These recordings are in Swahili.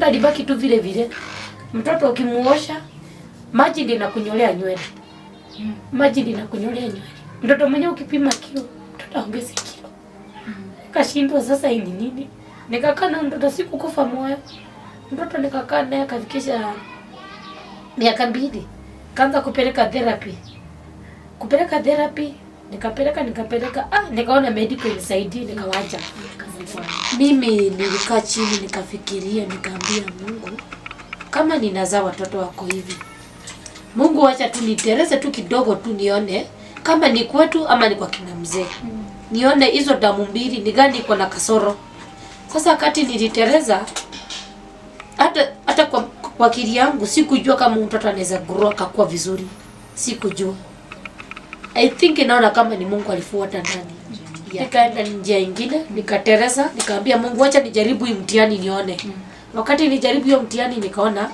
Alibaki tu vile vile. Mtoto ukimuosha, maji ndio inakunyolea nywele. Maji ndio inakunyolea nywele. Mtoto mwenyewe ukipima kilo, mtoto aongeze kilo. Nikashindwa sasa hii ni nini? Nikakaa na mtoto, sikukufa moyo. Mtoto nikakaa naye akafikisha miaka 2. Kaanza kupeleka therapy. Kupeleka therapy, nikapeleka nikapeleka, nikaona medical inisaidie, nikawacha. Mimi nilikaa chini nikafikiria, nikaambia Mungu, kama ninazaa watoto wako hivi, Mungu wacha tu nitereze tu kidogo tu nione kama ni kwetu ama ni kwa kina mzee. Nione hizo damu mbili ni gani iko na kasoro. Sasa wakati nilitereza, hata kwa akili yangu sikujua kama mtoto anaweza grow akakuwa vizuri. Sikujua. I think naona kama ni Mungu alifuata ndani. Yeah. Nikaenda njia ingine, nikatereza, nikaambia Mungu wacha nijaribu hii mtihani nione. Wakati nilijaribu hiyo mtihani nikaona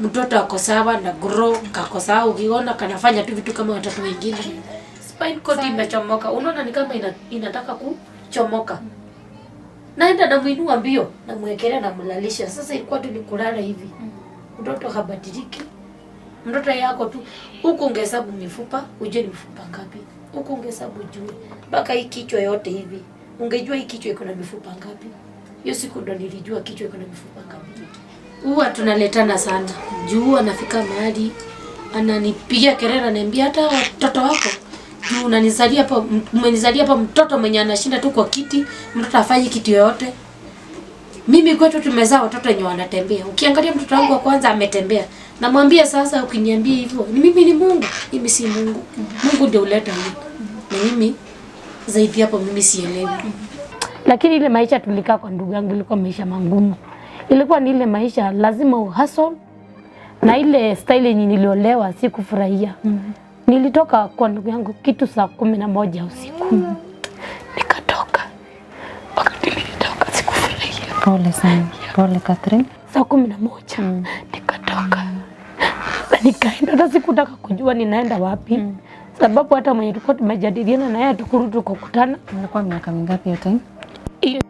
mtoto ako sawa na grow, kako sawa, ukiona kanafanya tu vitu kama watoto wengine. Spine cord imechomoka. Unaona ni kama inataka kuchomoka. Naenda namuinua mbio, namwekelea namlalisha. Sasa ilikuwa tu ni kulala hivi. Mtoto habadiliki. Mtoto yako tu huku ungehesabu mifupa, ujue ni mifupa ngapi. Huku ungehesabu ujue mpaka hii kichwa yote hivi. Ungejua hii kichwa iko na mifupa ngapi. Hiyo siku ndo nilijua kichwa iko na mifupa ngapi. Huwa tunaletana sana. Juu huwa anafika mahali ananipigia kelele, ananiambia hata watoto wako juu unanizalia hapa, umenizalia hapa mtoto mwenye anashinda tu kwa kiti, mtoto hafanyi kitu yoyote. Mimi kwetu tumezaa watoto wenye wanatembea. Ukiangalia mtoto wangu wa kwanza ametembea. Namwambia sasa, ukiniambia hivyo, ni mimi ni Mungu? Mimi si Mungu. Mungu ndio huleta hiyo. Na mimi zaidi hapo mimi sielewi. Lakini ile maisha tulikaa kwa ndugu yangu ilikuwa maisha magumu. Ilikuwa ni ile maisha lazima uhustle, na ile style yenye niliolewa sikufurahia. Nilitoka kwa ndugu yangu kitu saa 11 usiku. Nikatoka. Wakati nilitoka sikufurahia. Pole sana. Pole Catherine. Saa 11 nikatoka. Sasa nikaenda, hata sikutaka kujua ninaenda wapi. Sababu hata mwenye tulikuwa tumejadiliana na yeye tukurudi tukakutana. Ulikuwa miaka mingapi hiyo time? Hiyo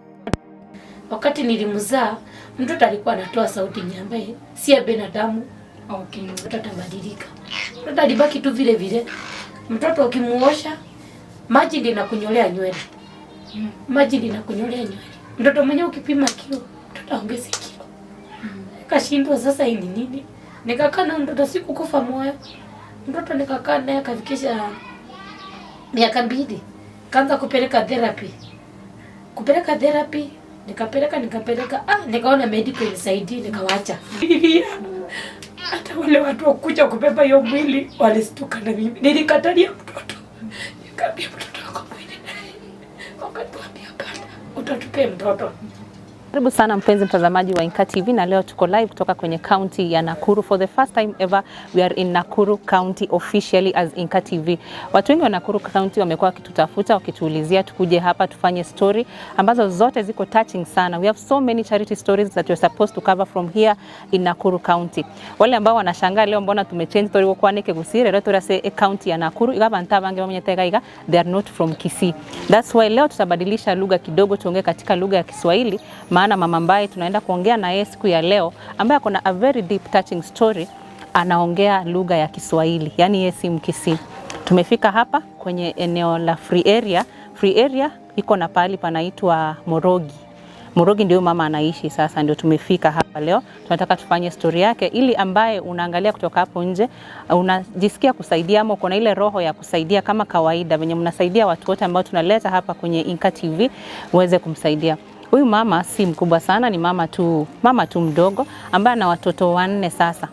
wakati nilimzaa mtoto alikuwa anatoa sauti nyambaye si ya binadamu. Mtoto atabadilika. Mtoto alibaki tu vile vile. Mtoto ukimuosha, maji ndio inakunyolea nywele. Maji ndio inakunyolea nywele. Mtoto mwenyewe ukipima kilo, mtoto aongeze kilo. Nikashindwa sasa hii ni nini? Nikakaa na mtoto, sikukufa moyo. Mtoto nikakaa naye akafikisha miaka 2. Kaanza kupeleka therapy. Kupeleka therapy, nikapeleka nikapeleka, nikaona medical inisaidie, nikawacha. Hata wale watu wakuja kubeba hiyo mwili walistuka na mimi. Nilikatalia mtoto. Nikamwambia mtoto wako mwili naye. Wakatuambia hapana, utatupe mtoto. Karibu sana mpenzi mtazamaji wa Inka TV, na leo tuko live kutoka kwenye county ya Nakuru. For the first time ever we are in Nakuru County officially as Inka TV. Watu wengi wa Nakuru County wamekuwa wakitutafuta wakituulizia tukuje hapa tufanye story ambazo zote ziko touching sana. We have so many charity stories that we are supposed to cover from here in Nakuru County. Wale ambao wanashangaa leo mbona tumechange story kwa Kegusii, leo turase e county ya Nakuru iga bantu abange bamenyete iga they are not from Kisii. That's why leo tutabadilisha lugha kidogo, tuongee katika lugha ya Kiswahili, maana mama ambaye tunaenda kuongea na yeye siku ya leo ambaye ako na a very deep touching story anaongea lugha ya Kiswahili, yani yeye si Mkisii. Tumefika hapa kwenye eneo la Free Area. Free Area iko na pahali panaitwa Morogi. Morogi ndio mama anaishi sasa, ndio tumefika hapa leo. Tunataka tufanye story yake ili ambaye unaangalia kutoka hapo nje unajisikia kusaidia ama uko na ile roho ya kusaidia kama kawaida venye mnasaidia watu wote ambao tunaleta hapa kwenye Inka TV uweze kumsaidia. Huyu mama si mkubwa sana, ni mama tu mdogo ambaye ana watoto 4 sasa.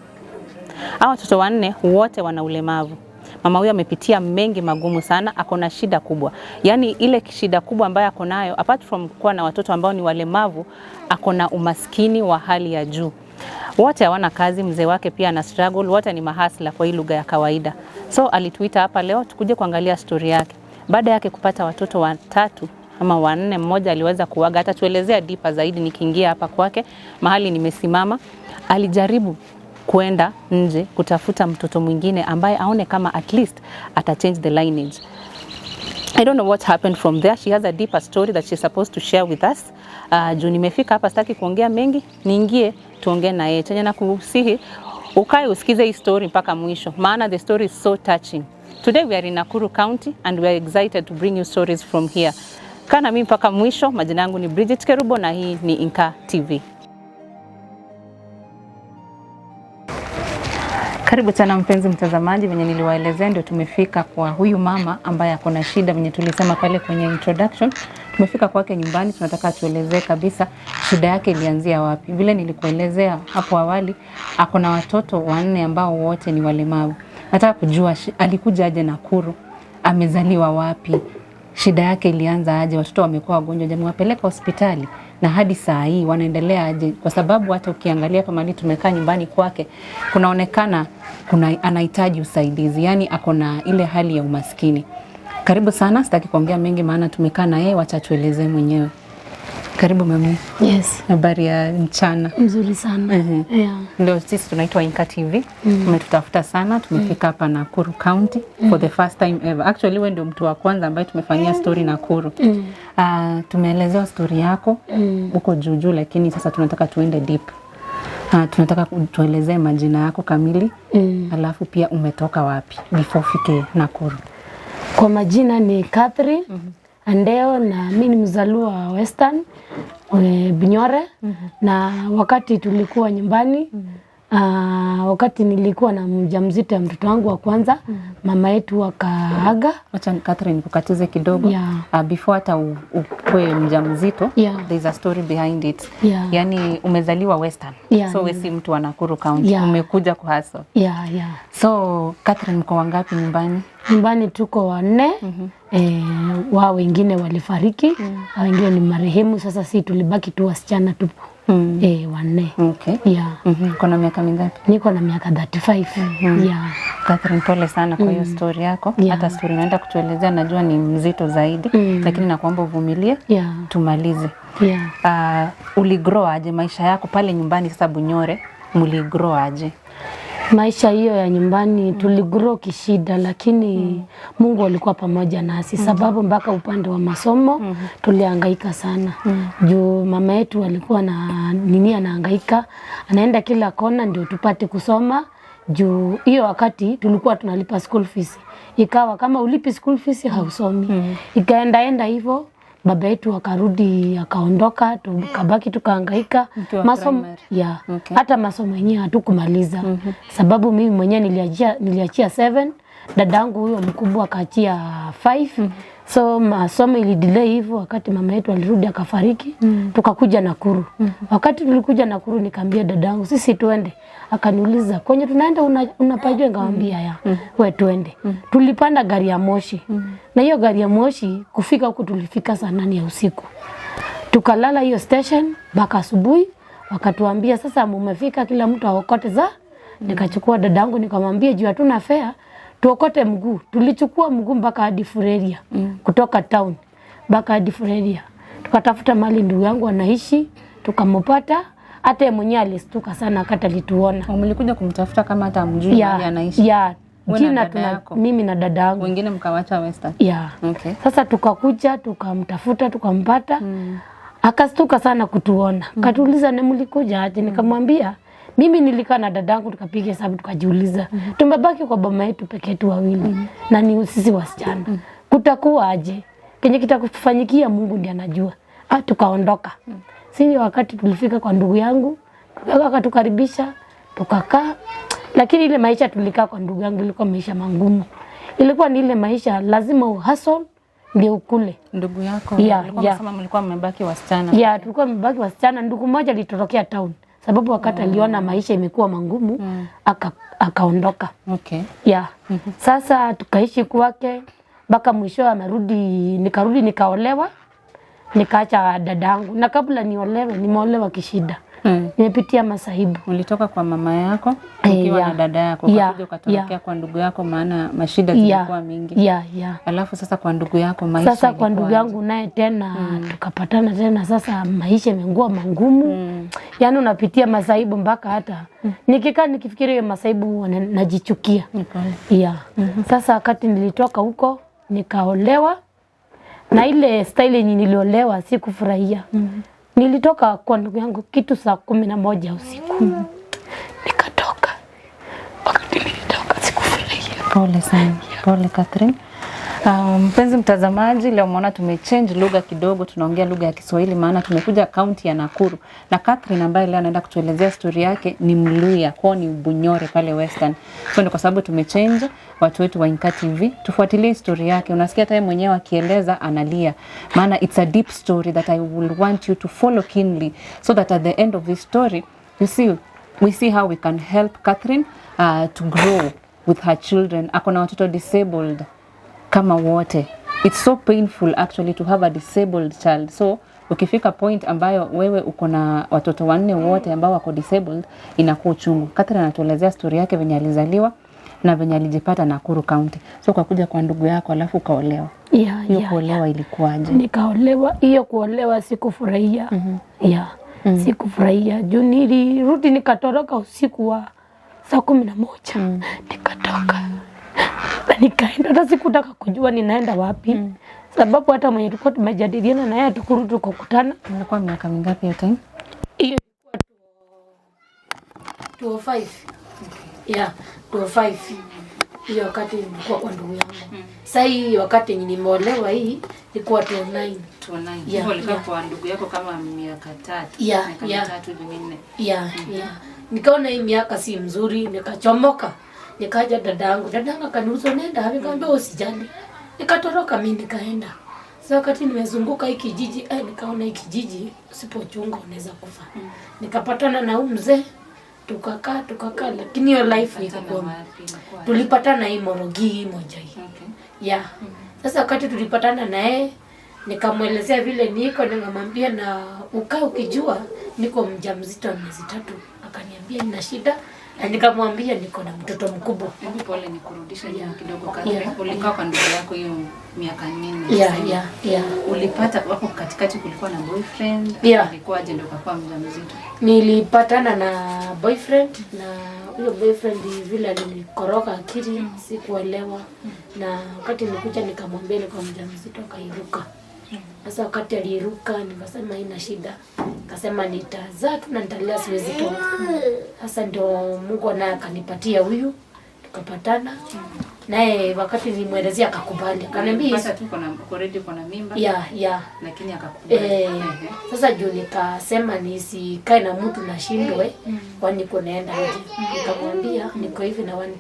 Hawa watoto 4 wote wana ulemavu. Mama huyu amepitia mengi magumu sana, ako na shida kubwa. Yaani ile shida kubwa ambayo ako nayo, apart from kuwa na watoto ambao ni walemavu, ako na umaskini wa hali ya juu. Wote hawana kazi, mzee wake pia ana struggle, wote ni mahustler kwa hii lugha ya kawaida. So alituita hapa leo tukuje kuangalia story yake. Baada yake kupata watoto 3 ama 4, mmoja aliweza kuaga. Atatuelezea deeper zaidi nikiingia hapa kwake mahali nimesimama. Alijaribu kuenda nje kutafuta mtoto mwingine ambaye aone kama at least ata change the lineage. I don't know what happened from there. She has a deeper story that she's supposed to share with us. Juu nimefika hapa sitaki kuongea mengi, niingie tuongee na yeye. Chenye nakusihi ukae usikize hii story mpaka mwisho, maana the story is so touching. Today we are in Nakuru County and we are excited to bring you stories from here. Kaa na mimi mpaka mwisho. Majina yangu ni Bridget Kerubo na hii ni Inka TV. Karibu tena mpenzi mtazamaji, venye niliwaelezea ndio tumefika kwa huyu mama ambaye ako na shida, venye tulisema pale kwenye introduction. Tumefika kwake nyumbani, tunataka atuelezee kabisa shida yake ilianzia wapi. Vile nilikuelezea hapo awali, ako na watoto wanne ambao wote ni walemavu. Nataka kujua alikuja aje Nakuru, amezaliwa wapi, shida yake ilianza aje, watoto wamekuwa wagonjwa, je, amewapeleka hospitali na hadi saa hii wanaendelea aje? Kwa sababu hata ukiangalia hapa mahali tumekaa nyumbani kwake, kunaonekana kuna anahitaji usaidizi, yani ako na ile hali ya umaskini. Karibu sana, sitaki kuongea mengi maana tumekaa na yeye, wacha tuelezee mwenyewe. Karibu mami. Yes. Habari ya mchana? Mzuri sana. Yeah. Ndio, sisi tunaitwa Inka TV. Umetutafuta sana, tumefika hapa Nakuru County for the first time ever. Actually wewe ndio mtu wa kwanza ambaye tumefanyia story Nakuru. Tumeelezewa story yako huko juu juu, lakini sasa tunataka tuende deep. Tunataka tuelezee majina yako kamili, alafu pia umetoka wapi before ufike Nakuru. Kwa majina ni Catherine Andeo na mi ni mzaliwa wa Western Bunyore. Na wakati tulikuwa nyumbani, wakati nilikuwa na mjamzito ya mtoto wangu wa kwanza, mama yetu akaaga. Wacha Catherine kukatize kidogo. Yeah. Before hata ukue mjamzito, there's a story behind it. Yani umezaliwa Western. So wewe si mtu wa Nakuru County. Umekuja kuhustle. So Catherine, mko wangapi nyumbani? Nyumbani tuko wanne. Wao wengine walifariki, wengine ni marehemu. Sasa si tulibaki tu wasichana tupo. Wanne. Okay. Yeah. Uko na miaka mingapi? Niko na miaka 35. Yeah. Catherine, pole sana kwa hiyo story yako. Hata story naenda kutuelezea najua ni mzito zaidi, lakini nakuomba uvumilie. Tumalize. Uligrow aje maisha yako pale nyumbani sasa Bunyore, muligrow aje? Maisha hiyo ya nyumbani tuligrow kishida, lakini Mungu alikuwa pamoja nasi, sababu mpaka upande wa masomo tulihangaika sana. Juu mama yetu alikuwa na nini, anahangaika, anaenda kila kona ndio tupate kusoma. Juu hiyo wakati tulikuwa tunalipa school fees, ikawa kama ulipi school fees hausomi. Ikaendaenda hivyo, baba yetu akarudi akaondoka, tukabaki tukahangaika masomo ya hata masomo yenyewe hatukumaliza. Sababu mimi mwenyewe niliachia 7, dadangu huyo mkubwa akaachia 5. So masomo ili delay hivyo. Wakati mama yetu alirudi akafariki, tukakuja Nakuru. Wakati tulikuja Nakuru nikaambia dadangu sisi tuende, akaniuliza kwenye tunaenda unapajua? Nikamwambia ya we tuende. Tulipanda gari ya moshi. Na hiyo gari ya moshi kufika huku tulifika saa 8 ya usiku. Tukalala hiyo station mpaka asubuhi, wakatuambia sasa mumefika, kila mtu aokote za. Nikachukua dadangu nikamwambia juu hatuna fare tuokote mguu. Tulichukua mguu mpaka hadi Fureria, kutoka town mpaka hadi Fureria. Tukatafuta mali ndugu yangu anaishi, tukampata. Hata yeye mwenyewe alistuka sana wakati alituona. Mlikuja kumtafuta kama hata hamjui mahali anaishi? Jina tuna mimi na dada yangu. Wengine mkawacha Western. Okay. Sasa tukakuja tukamtafuta tukampata. Akastuka sana kutuona. Katuuliza na mlikuja aje? Nikamwambia mimi nilikaa na dadangu tukapiga hesabu tukajiuliza, tumebaki kwa boma yetu peke yetu wawili, na ni sisi wasichana. Kutakuwa aje? Kenye kitakufanyikia Mungu ndiye anajua. Tukaondoka. Sisi wakati tulifika kwa ndugu yangu, akatukaribisha, tukakaa. Lakini ile maisha tulikaa kwa ndugu yangu ilikuwa maisha magumu. Ilikuwa ni ile maisha lazima uhustle ndio ukule. Ndugu yako alikuwa amesema mlikuwa mmebaki wasichana. Yeah, tulikuwa mmebaki wasichana. Ndugu mmoja alitorokea town sababu wakati aliona maisha imekuwa magumu, akaondoka. Okay. Yeah. Sasa tukaishi kwake mpaka mwisho amerudi, nikarudi nikaolewa, nikaacha dadangu. Na kabla niolewe, nimeolewa kishida. Nimepitia masaibu. Ulitoka kwa mama yako ukiwa na dada yako, ukakuja ukatorokea kwa ndugu yako maana mashida zilikuwa mingi. Alafu sasa kwa ndugu yako maisha sasa kwa ndugu yangu naye tena tukapatana tena, sasa maisha imekuwa magumu. Yaani unapitia masaibu mpaka hata nikikaa nikifikiria hiyo masaibu najichukia. Sasa wakati nilitoka huko nikaolewa. Na ile style yenye niliolewa sikufurahia. Nilitoka kwa ndugu yangu kitu saa 11 usiku. Nikatoka. Wakati nilitoka sikufurahia. Pole sana. Pole Catherine. Mpenzi mtazamaji, leo umeona tumechange lugha kidogo, tunaongea lugha ya Kiswahili maana tumekuja kaunti ya Nakuru na Catherine ambaye leo anaenda kutuelezea story yake ni Mluya, kwao ni Bunyore pale Western. So ni kwa sababu tumechange, watu wetu wa Inka TV tufuatilie story yake. Unasikia hata yeye mwenyewe akieleza analia, maana it's a deep story that I will want you to follow keenly so that at the end of this story you see we see how we can help Catherine to grow with her children. Ako na watoto disabled kama wote. It's so painful actually to have a disabled child. So ukifika point ambayo wewe uko na watoto wanne wote ambao wako disabled, inakuwa uchungu. Catherine anatuelezea story yake venye alizaliwa na venye alijipata Nakuru County. So ukakuja kwa ndugu yako alafu ukaolewa. Yeah, Hiyo yeah. kuolewa ilikuwaje? Nikaolewa. Hiyo kuolewa sikufurahia. Yeah. Sikufurahia juu nilirudi nikatoroka usiku wa saa 11. Nikatoka na nikaenda, hata sikutaka kujua ninaenda wapi, sababu hata mwenye tulikuwa tumejadiliana na yeye tukurudi tukakutana. Ulikuwa miaka mingapi hiyo time? Hiyo ilikuwa 205. Yeah, 205. Hiyo wakati nilikuwa kwa ndugu yangu. Sasa hii wakati yenye nimeolewa hii ilikuwa 209. Yeah, Ulikuwa yeah. Kwa ndugu yako kama miaka 3, Yeah, miaka 3 hivi 4. Yeah. Nikaona hii miaka si mzuri, nikachomoka. Nikaja dadangu, dadangu akaniuliza nenda, nikamwambia usijali. Nikatoroka mimi nikaenda. Sasa wakati nimezunguka hii kijiji, nikaona hii kijiji usipochunga unaweza kufa. Nikapatana na huyu mzee, tukakaa lakini hiyo life ilikuwa, tulipatana hii Morogi hii moja hii. Okay. Yeah. Sasa wakati tulipatana na yeye nikamwelezea vile niko, nikamwambia na ukaa ukijua niko mjamzito wa miezi 3. Akaniambia nina shida na nikamwambia niko na mtoto mkubwa. Hebu pole nikurudishe nyuma kidogo Catherine. Yeah. Ulikaa kwa ndugu yako hiyo miaka 4. Yeah. Ulipata hapo katikati kulikuwa na boyfriend? Yeah. Ilikuwaje ndio ukakuwa mjamzito? Nilipatana na boyfriend na huyo boyfriend vile alinikoroga akili, sikuelewa. Na wakati nilikuja nikamwambia niko mjamzito, akairuka. Sasa wakati aliruka nikasema haina shida. Nikasema nitazaa tu na nitalea, siwezi toa. Sasa ndio Mungu naye akanipatia huyu, tukapatana. Naye wakati nilimwelezea akakubali. Akaniambia Ulipata tu already uko na mimba. Yeah. Lakini akakubali. Sasa juu nikasema nisikae na mtu nashindwe, kwani niko naenda aje. Nikamwambia niko hivi na 1 2 3.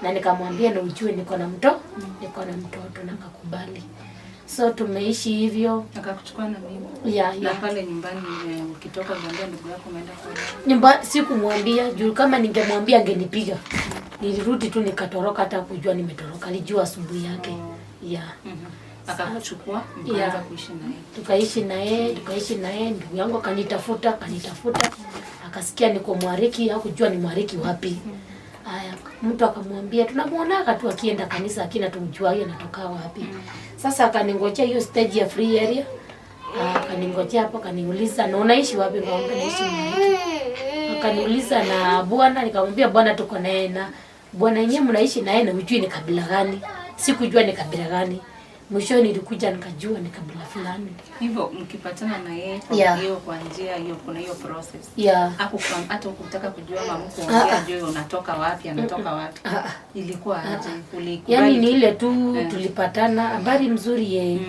Na nikamwambia na ujue niko na mtoto, niko na mtoto, na akakubali. So tumeishi hivyo. Akakuchukua na mimba. Yeah, Na yeah. pale nyumbani ukitoka uliambia ndugu yako umeenda kuolewa? Nyumba sikumwambia juu kama ningemwambia angenipiga. Nilirudi tu nikatoroka, hata kujua nimetoroka. Alijua asubuhi yake. Yeah. Akakuchukua mkaanza kuishi naye. Tukaishi naye, ndugu yangu akanitafuta, akasikia niko Mwariki, hakujua ni Mwariki wapi. Haya, mtu akamwambia tunamuonaga tu akienda kanisa, akina tumjua yeye anatoka wapi. Sasa akaningojea hiyo stage ya free area. Akaningojea hapo, akaniuliza na unaishi wapi? Nikamwambia naishi Mwariki. Akaniuliza na bwana, nikamwambia bwana tuko naye, na bwana yenyewe mnaishi naye na hujui ni kabila gani. Sikujua ni kabila gani. Mwisho nilikuja nikajua ni kabila fulani. Hivyo mkipatana na yeye kwa hiyo kwa njia hiyo, kuna hiyo process. Yeah. Hata hukutaka kujua ama mkuongea juu unatoka wapi, anatoka wapi. Ilikuwa aje? Ulikubali? Yaani ni ile tu tulipatana, habari mzuri yeye.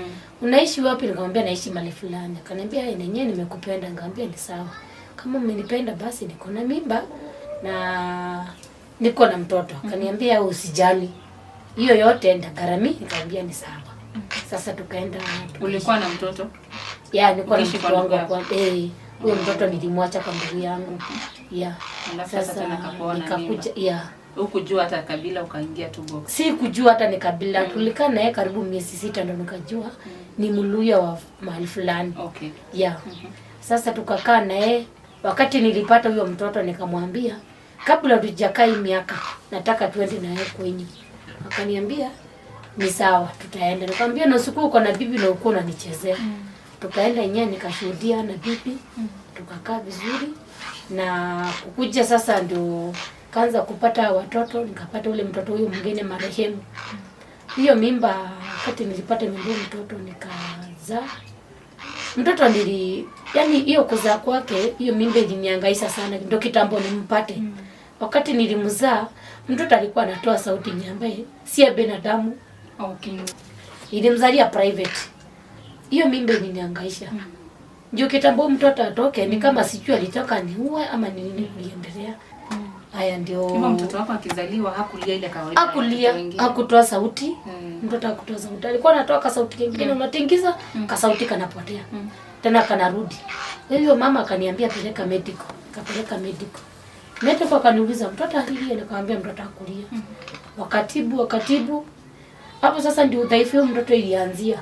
Unaishi wapi? Nikamwambia naishi mahali fulani. Akaniambia yenyewe nimekupenda. Nikamwambia ni sawa. Kama umenipenda basi niko na mimba na niko na mtoto. Akaniambia usijali. Hiyo yote nitagharamia. Nikamwambia ni sawa. Sasa tukaenda. Ulikuwa na mtoto? Yeah, nilikuwa na Ukiishi mtoto kwa wangu ndugu kwa huyo mtoto nilimwacha kwa ndugu yangu. Yeah. Alafu sasa tena akakuona nikakuja, yeah. Hukujua hata kabila, ukaingia tu box. Sikujua hata ni kabila. Tulikaa naye karibu miezi 6 ndo nikajua ni Mluya wa mahali fulani. Okay. Yeah. Sasa tukakaa naye. Wakati nilipata huyo mtoto nikamwambia kabla tujakaa hii miaka nataka tuende naye kwenyu. Akaniambia ni sawa tutaenda. Nikamwambia na usiku uko na bibi na uko unanichezea. Tukaenda yenyewe nikashuhudia na bibi. Tukakaa vizuri na kukuja sasa ndio kaanza kupata watoto. Nikapata ule mtoto huyo mwingine marehemu. Hiyo mimba wakati nilipata mimba huyu mtoto nikazaa. Mtoto yani hiyo kuzaa kwake, hiyo mimba ilinihangaisha sana, ndio kitambo nimpate. Wakati nilimzaa, mtoto alikuwa anatoa sauti nyambaye si ya binadamu. Okay. Nilimzalia private. Hiyo mimba ilinihangaisha. Juu kitambo mtoto atoke ni kama sijui alitaka niue ama ni nini kuliendelea. Haya ndio. Hivyo mtoto wako akizaliwa hakulia ile kawaida ya watoto Hakulia, wengine. hakutoa sauti. Mtoto hakutoa sauti. Alikuwa anatoa kasauti kingine unatingiza, kasauti kanapotea. Tena kanarudi. Kwa hiyo mama akaniambia peleka medical. Kapeleka medical. Medical akaniuliza mtoto alilia, nikamwambia mtoto hakulia. Wakatibu, wakatibu. Hapo sasa ndio udhaifu huyo mtoto ilianzia.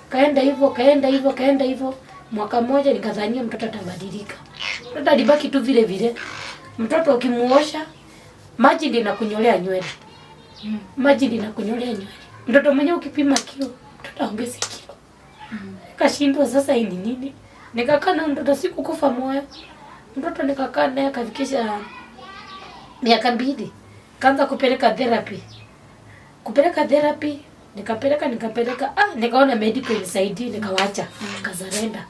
Kaenda hivyo, kaenda hivyo, kaenda hivyo. Mwaka mmoja nikadhania mtoto atabadilika. Mtoto alibaki tu vile vile. Mtoto ukimuosha maji ndio inakunyolea nywele. Maji ndio inakunyolea nywele. Mtoto mwenyewe ukipima kilo, mtoto haongezi kilo. Nikashindwa sasa hii ni nini? Nikakaa na mtoto sikukufa moyo. Mtoto nikakaa naye akafikisha miaka 2. Kaanza kupeleka therapy. Kupeleka therapy, nikapeleka, nikaona medical inisaidie, nikawacha, nikazarenda.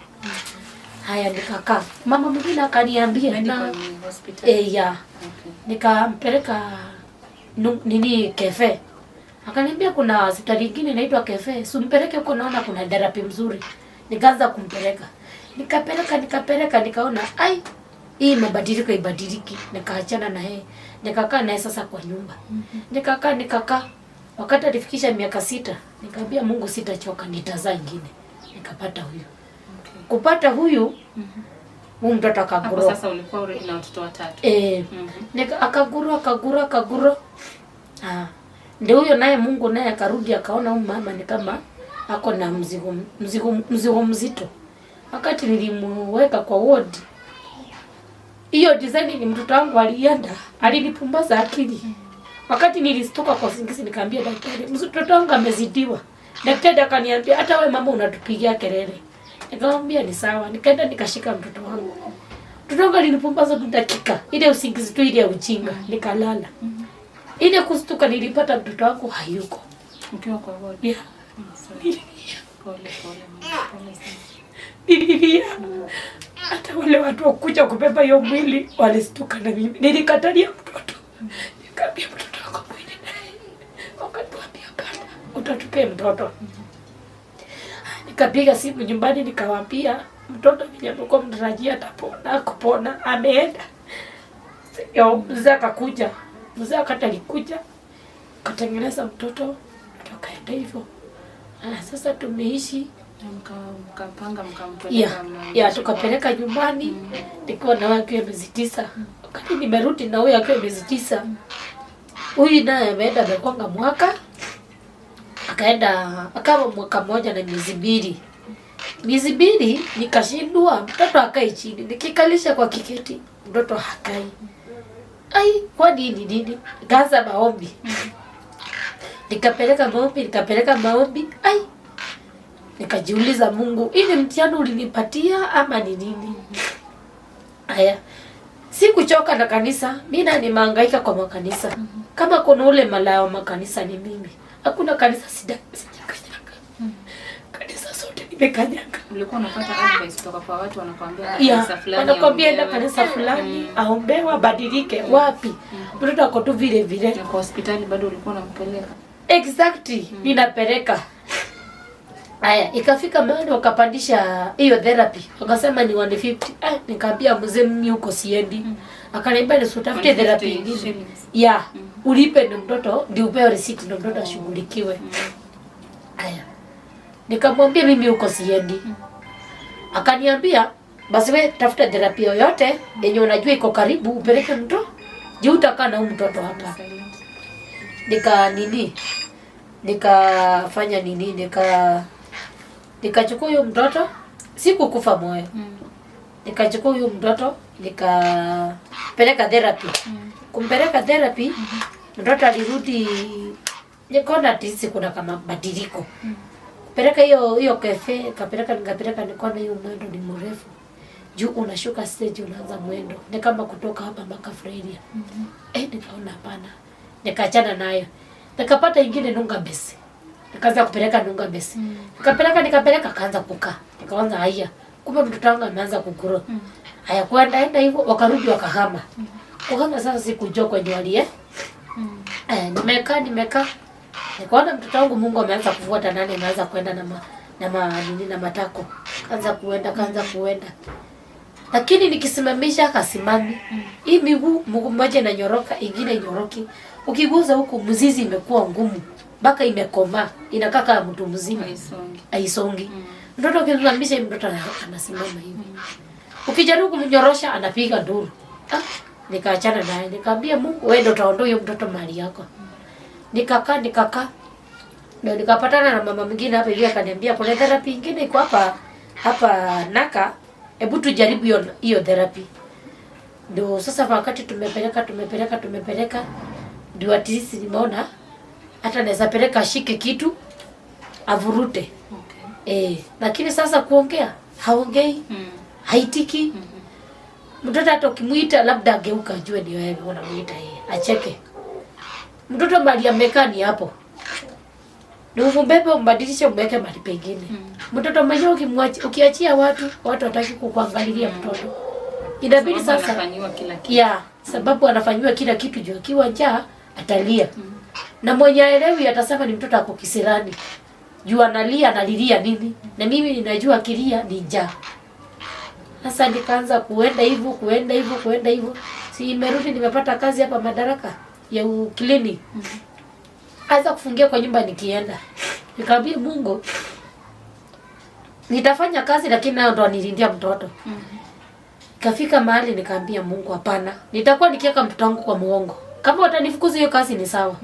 Haya nikakaa. Mama mwingine akaniambia na Medical ni hospital. Ya. Okay. Nikampeleka nini Kefe. Akaniambia kuna hospitali nyingine inaitwa Kefe, si umpeleke huko, naona kuna therapy mzuri. Nikaanza kumpeleka. Nikapeleka, nikaona ai hii mabadiliko ibadiliki. Nikaachana na yeye. Nikakaa naye sasa kwa nyumba. Nikakaa. Wakati alifikisha miaka 6, nikamwambia Mungu sitachoka, nitazaa ingine. Nikapata huyu. Okay. Kupata huyu, huyu mtoto Hapo akagrow. sasa ulikuwa na watoto watatu. Akaguru. Ndio huyo naye Mungu naye akarudi akaona huyu mama ni kama ako na mzigo mzito. Wakati nilimuweka kwa ward, hiyo design ni mtoto wangu alienda, alinipumbaza akili. Wakati nilistuka kwa usingizi nikaambia daktari, mtoto wangu amezidiwa. Daktari akaniambia hata wewe mama unatupigia kelele. Nikamwambia ni sawa. Nikaenda nikashika mtoto wangu. Mtoto wangu alinipumbaza tu dakika. Ile usingizi tu ile ya ujinga, nikalala. Ile kustuka nilipata mtoto wangu hayuko. Ukiwa kwa ward. Yeah. Sorry. Pole pole mama, pole sana. Nililia. Hata wale watu wakuja kubeba hiyo mwili walistuka na mimi. Nilikatalia mtoto. Nikamwambia mtoto wako mwili naye. Wakatuambia hapana, utatupea mtoto. Nikapiga simu nyumbani nikawaambia mtoto vile mlikuwa mnatarajia atapona, kupona ameenda. Yo, mzee akakuja. Mzee wakati alikuja akatengeneza mtoto, tukaenda hivyo. Sasa tumeishi Na mkapanga mkampeleka ya tukapeleka nyumbani. Nikiwa na wewe akiwa miezi 9. Wakati nimerudi na huyu akiwa miezi 9. Huyu naye ameenda amekwanga mwaka. Akaenda akawa mwaka mmoja na miezi 2. Miezi 2 nikashindwa mtoto akae chini. Nikikalisha kwa kiketi mtoto hakai. Ai, kwa nini nini? Nikaanza maombi. Nikapeleka maombi. Ai. Nikajiuliza Mungu, hii ni mtihani ulinipatia ama ni nini? Aya. Sikuchoka na kanisa, mimi na nimehangaika kwa makanisa. Kama kuna ule malaya wa makanisa ni mimi. Hakuna kanisa sijakanyaga. Kanisa zote nimekanyaga. Ulikuwa unapata advice kutoka kwa watu wanakuambia Ya, kanisa fulani wanakuambia enda aombewe. kanisa fulani, aombewe abadilike. Wapi? Mtoto ako tu vile vile. Na kwa hospitali bado ulikuwa unampeleka? Exactly, ninapeleka. Aya, ikafika mahali wakapandisha hiyo therapy. Wakasema ni 150. Nikamwambia mzee mimi huko siendi. Akaniambia nisitafute 150 therapy nyingine. shillings. Ya, ulipe ndio mtoto ndio upewe receipt ndio mtoto ashughulikiwe. Aya. Nikamwambia mimi huko siendi. Akaniambia basi we tafuta therapy yoyote yenye unajua iko karibu upeleke mtoto. Je, utakaa na huyu mtoto hapa? Nika nini? Nikafanya nini? Nikachukua huyo mtoto, sikukufa moyo. Nikachukua huyo mtoto nikapeleka therapy. Kumpeleka therapy, mtoto alirudi, nikaona tisi kuna kama badiliko. Peleka hiyo cafe, nikapeleka nikaona hiyo mwendo ni mrefu. Juu unashuka stage unaanza mwendo. Ni kama kutoka hapa mpaka Freria. Nikaona hapana. Nikaachana nayo. Nikapata ingine Nunga Base. Nikaanza kupeleka Nunga Base. Nikapeleka kaanza kukaa. Nikaanza haya. Kumbe mtoto wangu ameanza kugrow. Haya kwenda enda hivyo wakarudi wakahama. Kuhama sasa sikujua kwenye walie. Nimekaa. Nikaona mtoto wangu Mungu ameanza kufuata nani, ameanza kwenda na na matako. Kaanza kuenda. Lakini nikisimamisha akasimami. Hii miguu mguu mmoja inanyoroka, ingine inyoroki. Ukiguza huku mzizi imekuwa ngumu mpaka imekomaa, inakaa kama mtu mzima. Haisongi. Mtoto ukimsimamisha mtoto anasimama hivi. Ukijaribu kumnyorosha anapiga nduru. Nikaachana naye, nikamwambia Mungu wewe ndio utaondoa huyo mtoto mali yako. Nikakaa. Ndio nikapatana na mama mwingine hapa hivi akaniambia kuna therapy nyingine iko hapa Naka, hebu tujaribu hiyo therapy. Ndio sasa wakati tumepeleka ndio at least nimeona hata naweza peleka ashike kitu avurute. Okay. Lakini sasa kuongea haongei. Haitiki. Mtoto hata ukimuita labda ageuka ajue ni wewe unamuita yeye, acheke. Mtoto mali amekaa ni hapo. Ndio umbebe umbadilishe umweke mahali pengine. Mtoto mwenyewe ukiachia watu wataki kukuangalilia mtoto. Inabidi sasa anafanyiwa kila kitu. Yeah, sababu anafanyiwa kila kitu juu akiwa njaa atalia. Na mwenye aelewi atasema ni mtoto ako kisirani. Juu analia analilia nini? Na mimi ninajua akilia ni njaa. Sasa nikaanza kuenda hivyo. Si nimerudi nimepata kazi hapa Madaraka ya clinic. Anza kufungia kwa nyumba nikienda. Nikamwambia Mungu nitafanya kazi lakini nayo ndo nilindia mtoto. Kafika mahali nikaambia Mungu hapana. Nitakuwa nikiweka mtoto wangu kwa muongo. Kama utanifukuza hiyo kazi ni sawa.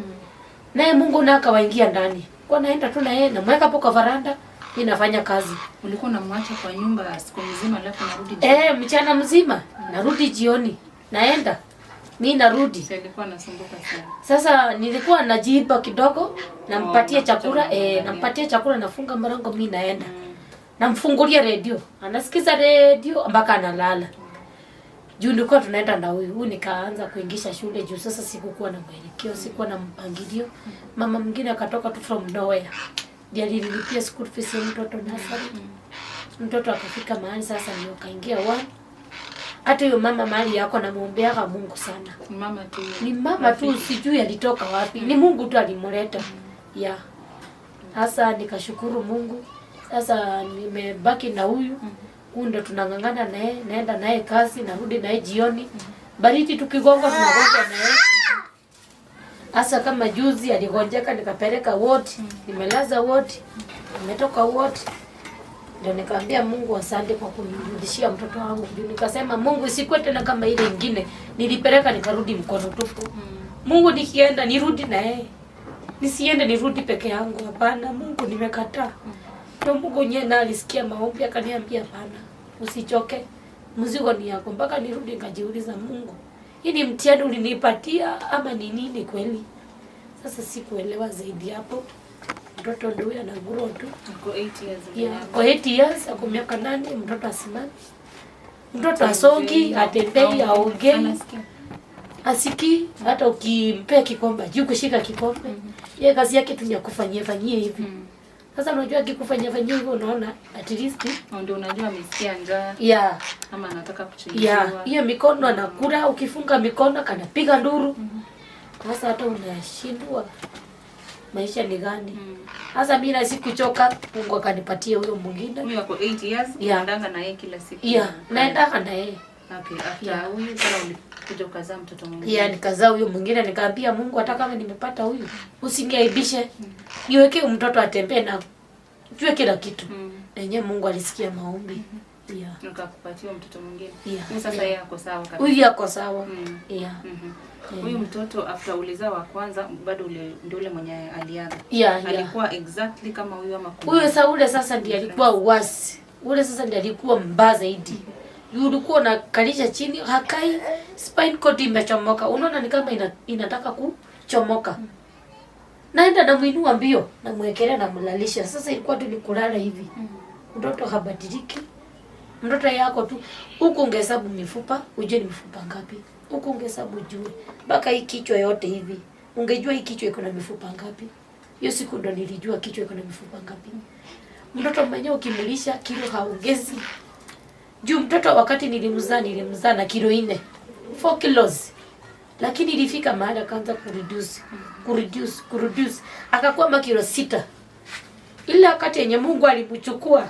Naye Mungu naye akawaingia ndani. Kwa naenda tu na yeye namweka hapo kwa varanda, mimi nafanya kazi. Ulikuwa unamwacha kwa nyumba siku nzima alafu narudi jioni? Mchana mzima, narudi jioni. Naenda. Mimi narudi. Sasa nilikuwa nasumbuka sana. Sasa nilikuwa najiiba kidogo, nampatia chakula, nampatia chakula, nafunga mlango mimi naenda. Namfungulia redio. Anasikiza redio mpaka analala. Juu nilikuwa tunaenda na huyu. Huyu nikaanza kuingisha shule juu sasa sikukuwa na mwelekeo, sikuwa na mpangilio. Mama mwingine akatoka tu from nowhere. Ndiye alinilipia school fees ya mtoto nursery. Mtoto akafika mahali sasa ndio kaingia one. Hata huyo mama mahali yako namuombeaga Mungu sana. Ni mama tu sijui alitoka wapi. Ni Mungu tu alimleta. Yeah. Sasa nikashukuru Mungu. Sasa nimebaki na huyu. Huyu ndo tunang'ang'ana naye, naenda naye kazi, narudi naye jioni. Baridi tukigonga tunagonga naye. Hasa kama juzi aligonjeka nikapeleka ward, nimelaza ward, nimetoka ward. Ndio nikaambia Mungu asante kwa kunirudishia mtoto wangu. Ndio nikasema Mungu isikuwe tena kama ile nyingine nilipeleka nikarudi mkono tupu. Mungu nikienda nirudi naye. Nisiende nirudi peke yangu, hapana. Mungu nimekataa. Ndio Mungu mwenyewe na alisikia maombi akaniambia hapana, usichoke. Mzigo ni yako. Mpaka nirudi nikajiuliza Mungu, hii ni mtihani ulinipatia ama ni nini kweli? Sasa sikuelewa zaidi hapo. Mtoto ndio huyo ana grow tu. Ako 8 years. Yeah, ako 8 years, ako miaka 8, mtoto asimami. Mtoto asongi, atembei, aongei. Asiki, hata ukimpea kikombe, juu kushika kikombe. Yeye kazi yake tu ni kufanyia fanyia hivi. Sasa unajua akikufanyia fanyia hivyo unaona at least ndio unajua amesikia njaa. Yeah. Ama anataka kuchinjiwa. Yeah, hiyo mikono anakula, ukifunga mikono kanapiga nduru. Sasa hata unashindwa maisha ni gani? Sasa mimi na sikuchoka, Mungu akanipatia huyo mwingine. Huyo ako 8 years, unaendanga na yeye kila siku. Yeah, naendanga na yeye. Okay, after huyu tena ulikuja ukazaa mtoto mwingine. Yeah, nikazaa huyo mwingine nikaambia Mungu hata kama nimepata huyu, usiniaibishe. Niweke mtoto atembee na jue kila kitu. Na yeye Mungu alisikia maombi. Yeah. Nikakupatia mtoto mwingine. Yeah. Sasa yeye ako sawa kabisa. Huyu ako sawa. Yeah. Huyu mtoto after ulizaa wa kwanza bado ndio ule mwenye aliaga. Yeah, alikuwa exactly kama huyu ama huyo sasa ule sasa ndiye alikuwa uasi. Ule sasa ndiye alikuwa mbaya zaidi. Ulikuwa unakalisha chini hakai, spine cord imechomoka. Unaona ni kama inataka kuchomoka. Naenda namuinua mbio, namwekelea namlalisha. Sasa ilikuwa tu ni kulala hivi. Mtoto habadiliki. Mtoto yako tu huku ungehesabu mifupa, ujue ni mifupa ngapi. Huku ungehesabu ujue. Mpaka hii kichwa yote hivi. Ungejua hii kichwa iko na mifupa ngapi. Hiyo siku ndo nilijua kichwa iko na mifupa ngapi. Mtoto mwenyewe ukimlisha kilo haongezi. Juu mtoto wakati nilimzaa na kilo 4. 4 kilos. Lakini ilifika mahali akaanza kureduce, akakuwa makilo 6. Ila wakati yenye Mungu alimchukua,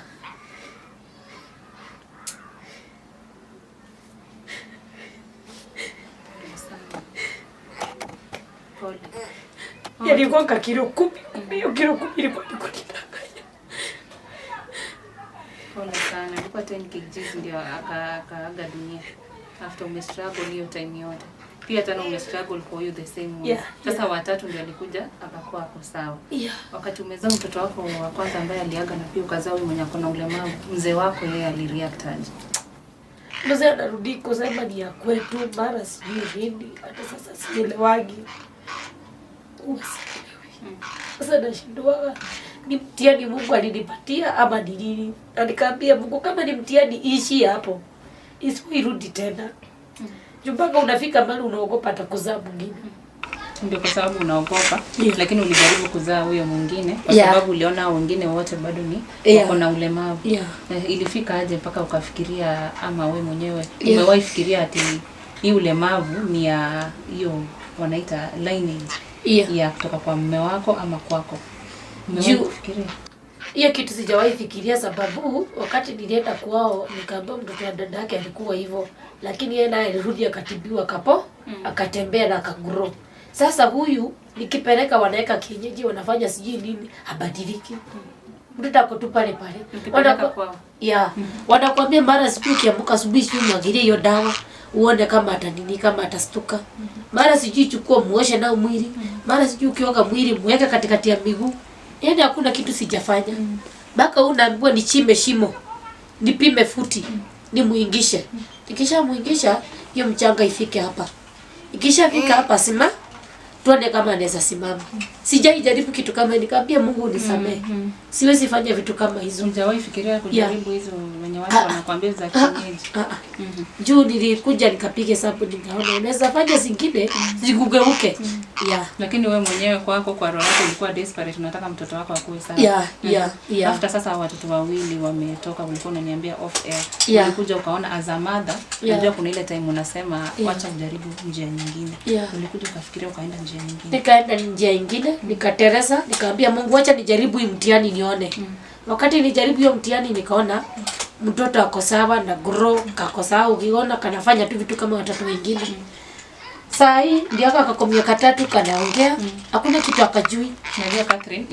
yaligonga kilo 10. Hiyo kilo 10 ilikuwa ni kunidanganya. Pole sana. Ilikuwa 10 kgs ndio akaaga dunia. After umestruggle hiyo time yote. Pia tena umestruggle kwa hiyo the same way. Sasa watatu ndio alikuja akakuwa ako sawa. Wakati umezaa mtoto wako wa kwanza ambaye aliaga na pia ukazaa huyu mwenye ako na ulemavu, mzee wako yeye alireact aje? Mzee anarudi kusema ni ya kwetu, mara sijui nini, hata sasa sielewagi. Huwa sielewi. Sasa nashindwa ni mtihani Mungu alinipatia ama ni nini? Na nikaambia Mungu kama ni mtihani ishi hapo, isiirudi tena. Juu mpaka unafika mahali unaogopa hata kuzaa mwingine. Ndio kwa sababu unaogopa, Yeah. lakini ulijaribu kuzaa huyo mwingine kwa sababu uliona wengine wote bado ni wako na ulemavu. Ilifika aje mpaka ukafikiria, ama we mwenyewe umewahi fikiria ati hii ulemavu ni ya hiyo wanaita lineage ya kutoka kwa mume wako ama kwako? Umewahi kufikiria? Hiyo kitu sijawahi fikiria, sababu wakati nilienda kwao nikaambiwa mtoto wa dada yake alikuwa hivyo, lakini yeye naye alirudi akatibiwa kapo, akatembea na akagrow. Sasa huyu nikipeleka wanaweka kienyeji, wanafanya sijui nini, habadiliki. Mtoto ako tu pale pale. Ukipeleka kwao. Wanakuambia mara sijui ukiamka asubuhi sijui mwagilie hiyo dawa uone kama atanini, kama atastuka. Mara sijui chukua muoshe nao mwili. Mara sijui ukioga mwili muweke katikati ya miguu. Yaani hakuna kitu sijafanya. Mpaka unaambiwa nichimbe shimo, nipime futi, nimuingishe. Nikishamuingisha hiyo mchanga ifike hapa. Ikishafika hapa sima tuone kama anaweza simama. Sijaijaribu kitu kama, nikamwambia Mungu unisamehe. Siwezi fanya vitu kama hizo. Hujawahi fikiria kujaribu hizo wenye watu wanakuambia za kienyeji? Juu nilikuja nikapiga hesabu nikaona unaweza fanya zingine zikugeuke. Lakini wewe mwenyewe kwako kwa roho yako ulikuwa desperate, unataka mtoto wako akue sawa. After sasa watoto wawili wametoka, ulikuwa unaniambia off air. Ulikuja ukaona as a mother, unajua kuna ile time unasema wacha ujaribu njia nyingine. Ulikuja ukafikiria ukaenda njia nyingine. Nikaenda njia nyingine, nikatereza, nikaambia Mungu wacha nijaribu hii mtihani nione. Wakati nilijaribu hiyo mtihani nikaona mtoto ako sawa na grow, kako sawa, ukiona kanafanya tu vitu kama watoto wengine. Saa hii ndio kako miaka 3 kanaongea, hakuna kitu akajui. Unajua Catherine,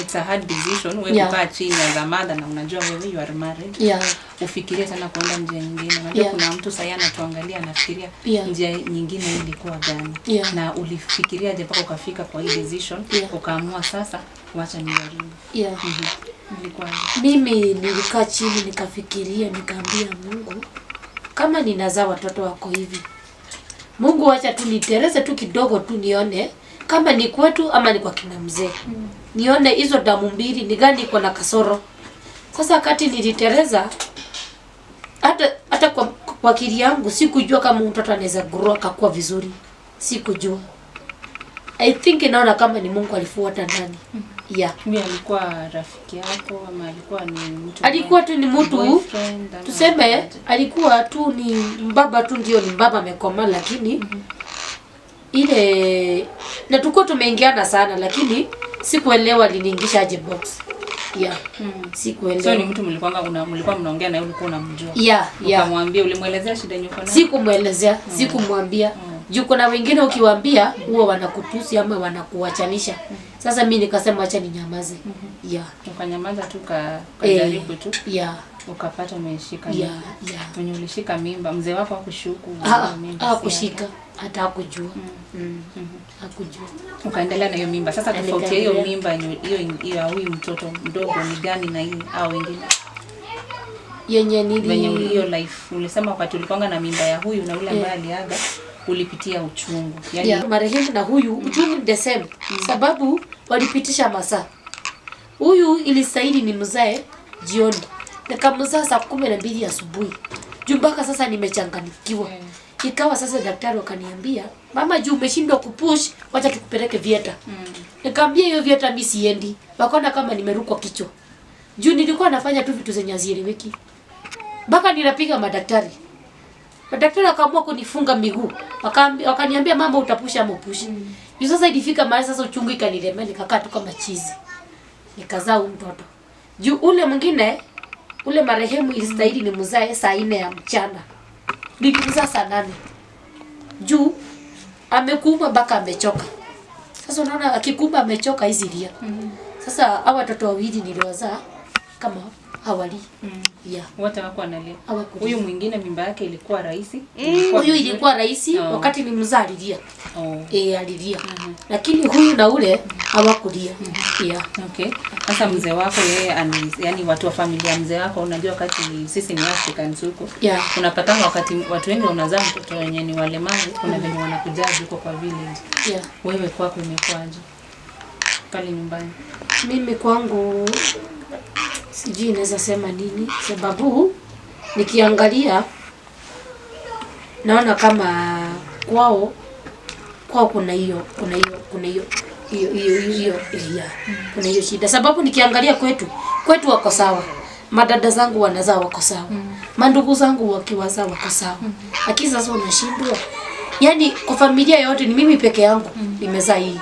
it's a hard decision wewe kukaa chini as a mother na unajua wewe you are married. Ufikirie tena kuenda njia nyingine. Unajua kuna mtu sasa anatuangalia anafikiria njia nyingine ilikuwa gani. Na ulifikiria je mpaka ukafika kwa hii decision, ukaamua sasa wacha nijaribu? Ilikuwa aje? Mimi nilikaa chini nikafikiria, nikaambia Mungu kama ninazaa watoto wako hivi, Mungu wacha tu nitereze tu kidogo tu nione kama ni kwetu ama ni kwa kina mzee. Nione hizo damu mbili ni gani iko na kasoro. Sasa wakati nilitereza hata kwa akili yangu sikujua kama mtoto anaweza grow akakuwa vizuri. Sikujua. I think naona kama ni Mungu alifuata ndani. Mimi alikuwa rafiki yako ama alikuwa ni mtu? Alikuwa tu ni mtu, boyfriend ama tuseme aje? alikuwa tu ni mbaba tu, ndio ni mbaba amekoma, lakini ile na tulikuwa tumeingiana sana, lakini sikuelewa aliniingisha aje box. Sikuelewa. So ni mtu mlikuwa mnaongea na yeye, ulikuwa unamjua? Ukamwambia, ulimuelezea shida yenye uko nayo? Sikumuelezea, sikumwambia. Juu kuna wengine ukiwaambia huwa wanakutusi ama wanakuachanisha. Sasa mimi nikasema acha ninyamaze. Ukanyamaza tu, ukajaribu tu. Ukapata umeshika mimba. Mwenye ulishika mimba, mzee wako hakushuku mimba si Hakushika, yake? hata hakujua. Hakujua. Ukaendelea na hiyo mimba. Sasa Na tofauti ya hiyo nikaendelea. mimba hiyo ya huyu mtoto mdogo ni gani na hii au wengine? Yenye nili Venye hiyo life ulisema wakati ulikuwa na mimba ya huyu na yule ambaye aliaga ulipitia uchungu. Yaani Marehemu na huyu uchungu ni the same. Sababu walipitisha masaa. Huyu ilistahili ni mzae jioni. Nikamzaa saa 12 asubuhi. Juu mpaka sasa nimechanganyikiwa. Ikawa sasa daktari wakaniambia, mama, juu umeshindwa kupush, wacha tukupeleke theater. Nikamwambia hiyo theater mimi siendi. Wakaona kama nimerukwa kichwa. Juu nilikuwa nafanya tu vitu zenye hazieleweki. Mpaka ninapiga madaktari. Madaktari wakaamua kunifunga miguu. Wakaniambia mama, utapusha ama upushi. Juu sasa ilifika mahali sasa uchungu ikanilemea, nikakaa tu kama chizi. Nikazaa huyu mtoto. Juu ule mwingine, ule marehemu, ilistahili nimzae saa 4 ya mchana. Nilimzaa saa 8. Juu amekuuma mpaka amechoka. Sasa unaona akikuuma amechoka hizi lia. Sasa hawa watoto wawili niliwazaa kama hawali. Yeah. Wote wako wanalia. Hawakulia. Huyu mwingine mimba yake ilikuwa rahisi. Huyu ilikuwa rahisi. Oh. Wakati nimzaa alilia. Oh. Eh, alilia. Lakini huyu na ule hawakulia. Yeah. Okay. Sasa mzee wako yeye yani watu wa familia ya mzee wako, unajua wakati sisi ni Africans huko. Yeah. Unapata wakati watu wengi wanazaa mtoto wenye ni walemavu, kuna venye wanakujaji huko kwa village. Yeah. Wewe kwako imekuwaje? Pale nyumbani. Mimi kwangu sijui naweza sema nini, sababu nikiangalia naona kama kwao kuna hiyo kuna hiyo kuna hiyo hiyo hiyo hiyo yeah, kuna hiyo shida, sababu nikiangalia kwetu wako sawa, madada zangu wanazaa wako sawa, mandugu zangu wakiwazaa wako sawa, lakini sasa unashindwa, yani kwa familia yote ni mimi peke yangu nimezaa hii,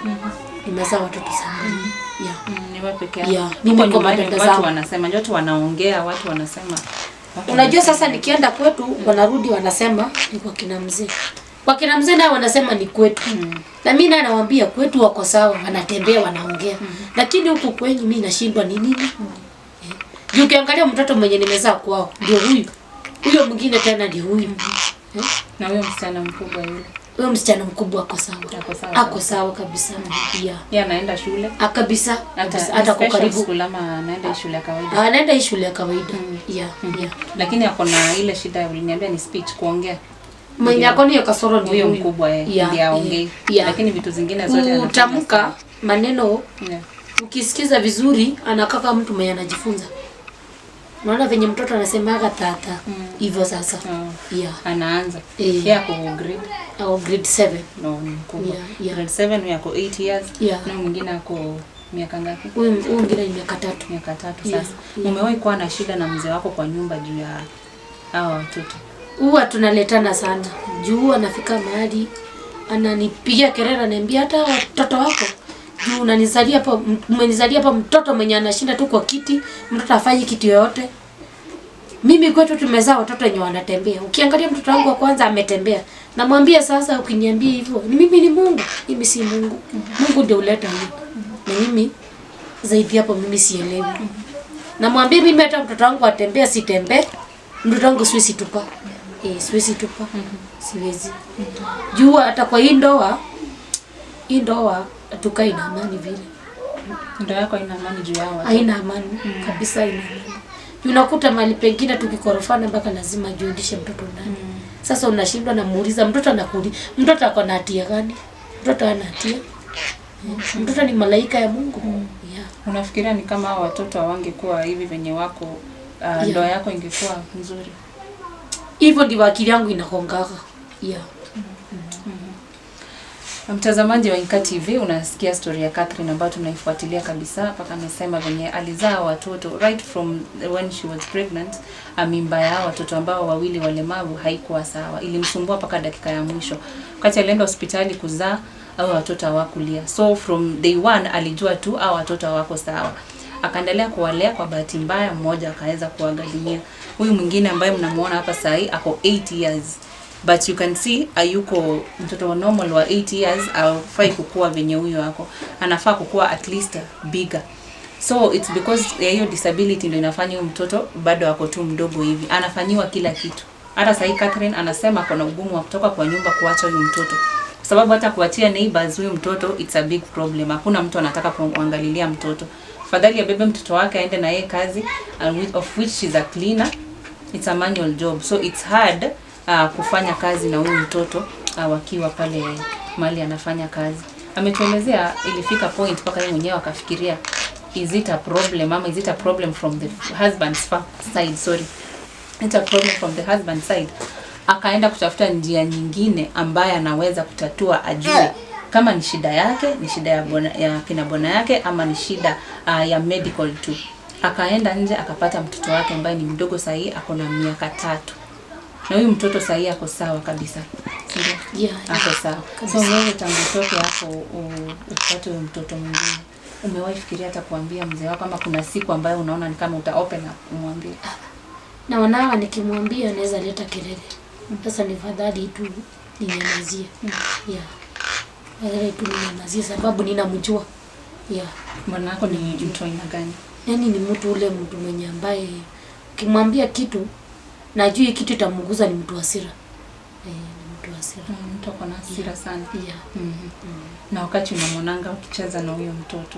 nimezaa watoto sana. Yeah. Ni wewe peke yako. Yeah, mimi Huko kwa nyumbani madada watu zangu. wanasema, watu wanaongea, watu wanasema. Watu Unajua sasa nikienda kwetu wanarudi wanasema ni kwa kina mzee. Kwa kina mzee nao wanasema ni kwetu. Na mimi naye nawaambia kwetu wako sawa, wanatembea wanaongea. Lakini huku kwenyu mimi nashindwa ni nini? Juu ukiangalia mtoto mwenye nimezaa kwao ndio huyu. Huyo mwingine tena ndio huyu. Eh? Na huyo msichana mkubwa yule. Huyo msichana mkubwa ako sawa. Ako sawa. Ako sawa kabisa. Yeah. Yeye anaenda shule. Ah, kabisa. Hata Kabisa. Hata kwa special karibu. school ama anaenda shule ya kawaida. Anaenda hii shule ya kawaida. Yeah, yeah. Lakini ako na ile shida uliniambia ni speech, kuongea. Mwenye ako na hiyo kasoro ni Huyo huyu. mkubwa yeye Yeah, ndiye aongei. yeah. Lakini vitu zingine zote anafanya Kutamka sawa. maneno Yeah. ukisikiza vizuri anakaa kama mtu mwenye anajifunza. Unaona venye mtoto anasemaga tata hivyo sasa. Oh. Yeah. Anaanza. Eh. Yeye ako grade Au grade 7. no, ni mkubwa. Yeah, yeah. Grade 7 huyo ako 8 years. Yeah. Na mwingine ako miaka ngapi? Huyu mwingine ni miaka 3. Miaka 3 Yeah, sasa. yeah. Umewahi kuwa na shida na mzee wako kwa nyumba juu ya hawa watoto? Huwa tunaletana sana. Juu huwa anafika mahali ananipigia kelele, ananiambia hata watoto wako juu unanizalia hapa, umenizalia hapa mtoto mwenye anashinda tu kwa kiti, mtoto hafanyi kitu yoyote. Mimi kwetu tumezaa watoto wenye wanatembea. Ukiangalia mtoto wangu wa kwanza ametembea. Namwambia sasa, ukiniambia hivyo, ni mimi ni Mungu, mimi si Mungu. Mungu ndio huleta hiyo. Na mimi zaidi hapo mimi sielewi. Namwambia mimi hata mtoto wangu atembea sitembee, mtoto wangu siwezi tupa. Eh, siwezi tupa. Siwezi. Juu hata kwa hii ndoa, hii ndoa tukai na amani vile. Ndoa yako haina amani juu ya hawa watoto? Haina amani kabisa, haina amani. Unakuta mahali pengine tukikorofana mpaka lazima ajundishe mtoto ndani. Sasa unashindwa, namuuliza mtoto, anakuuliza mtoto ako na hatia gani? Mtoto hana hatia. Mtoto ni malaika ya Mungu. Yeah. Unafikiria ni kama hao watoto hawangekuwa hivi venye wako, Yeah. ndoa yako ingekuwa nzuri? Hivyo ndivyo akili yangu inakongaga. Yeah. Mtazamaji wa Inka TV, unasikia story ya Catherine ambayo tunaifuatilia kabisa mpaka amesema venye alizaa watoto right from when she was pregnant. Mimba ya watoto ambao wawili walemavu haikuwa sawa, ilimsumbua mpaka dakika ya mwisho. Wakati alienda hospitali kuzaa, hao watoto hawakulia, so from day one alijua tu hao watoto hawako sawa. Akaendelea kuwalea. Kwa bahati mbaya, mmoja akaweza kuaga dunia. Huyu mwingine ambaye mnamuona hapa sahi ako 8 years, but you can see ayuko mtoto wa normal wa 8 years hafai kukua venye huyo ako, anafaa kukua at least bigger. So it's because ya hiyo disability ndio inafanya huyu mtoto bado ako tu mdogo hivi, anafanyiwa kila kitu. Hata sahii Catherine anasema ako na ugumu wa kutoka kwa nyumba kuacha huyu mtoto, kwa sababu hata kuachia neighbors huyu mtoto it's a big problem. Hakuna mtu anataka kuangalilia mtoto. Afadhali abebe mtoto wake aende na yeye kazi, and of which she's a cleaner. It's a manual job, so it's hard kufanya kazi na huyu mtoto wakiwa pale mahali anafanya kazi. Ametuelezea ilifika point mpaka yeye mwenyewe akafikiria, is it a problem ama is it a problem from the husband's side, sorry, it's a problem from the husband side. Akaenda kutafuta njia nyingine ambaye anaweza kutatua, ajue kama ni shida yake, ni shida ya bwana, ya kina bwana yake ama ni shida ya medical tu. Akaenda nje akapata mtoto wake ambaye ni mdogo sahii, ako na miaka 3. Na huyu mtoto sahii ako sawa kabisa. Si ndio? Yeah. Ako sawa. Kabisa. So wewe tangu utoke hapo upate huyu mtoto mwingine, umewahi fikiria hata kuambia mzee wako, ama kuna siku ambayo unaona ni kama uta open up umwambie? Na wanawa nikimwambia anaweza leta kelele. Sasa ni fadhali tu ninyamazie. Yeah. Fadhali tu ninyamazie sababu ninamjua. Yeah. Bwana wako ni mtu aina gani? Yaani ni mtu ule mtu mwenye ambaye ukimwambia kitu na ajui kitu itamguza, ni mtu hasira. Eh, ni mtu hasira. Mtu ako na hasira sana. Yeah. Na wakati unamwonanga ukicheza na huyo mtoto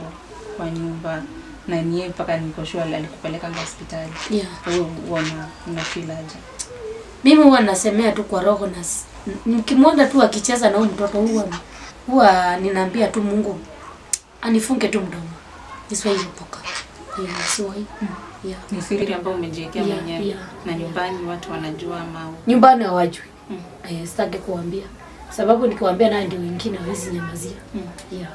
kwa nyumba na ni yeye mpaka niko sure alikupelekanga hospitali. Yeah. Wewe huwa una feel aje? Mimi huwa nasemea tu kwa roho na nikimwona tu akicheza na huyu mtoto huwa ninaambia tu Mungu anifunge tu mdomo. Nisiwahi kupoka. Yeah, nisiwahi. Yeah. Ni siri ambayo umejiwekea Yeah, mwenyewe. yeah. Na nyumbani watu wanajua ama Nyumbani hawajui. Eh, sitaki kuambia. Sababu nikiwaambia naye ndio wengine hawezi nyamazia. Yeah.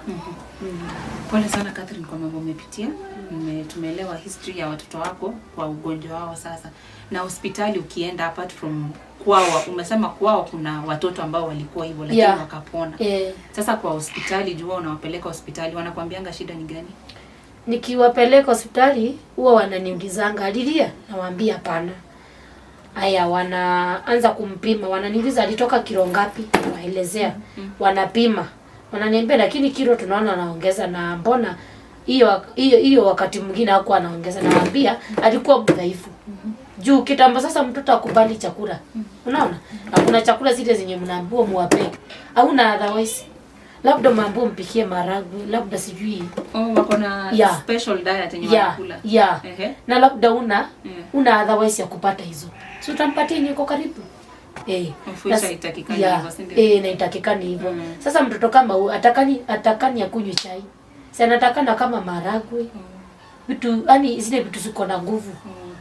Pole sana Catherine kwa mambo umepitia. Tumeelewa history ya watoto wako kwa ugonjwa wao sasa. Na hospitali ukienda, apart from kwao, umesema kwao kuna watoto ambao walikuwa hivyo lakini wakapona. Eh, Sasa kwa hospitali, jua unawapeleka hospitali, wanakuambianga shida ni gani? Nikiwapeleka hospitali huwa wananiulizanga alilia, nawaambia hapana. Aya, wanaanza kumpima, wananiuliza alitoka kilo ngapi, nawaelezea. Wanapima, wananiambia lakini kilo tunaona anaongeza, na mbona hiyo hiyo hiyo wakati mwingine hakuwa anaongeza. Nawaambia alikuwa mdhaifu. Juu kitambo sasa mtoto akubali chakula. Unaona? Hakuna chakula zile zenye mnaambiwa muwape. Hauna otherwise. Labda mwambiwe mpikie maharagwe, labda sijui. Oh, wako na special diet yenye wanakula. Yeah. Ehe. Na labda una otherwise ya kupata hizo. So utampatia yenye iko karibu. Eh. Of which haitakikani hivyo, si ndio? Eh, na haitakikani hivyo. Sasa mtoto kama huyu atakani akunywe chai. Sasa anatakana kama maharagwe. Vitu, yani zile vitu ziko na nguvu.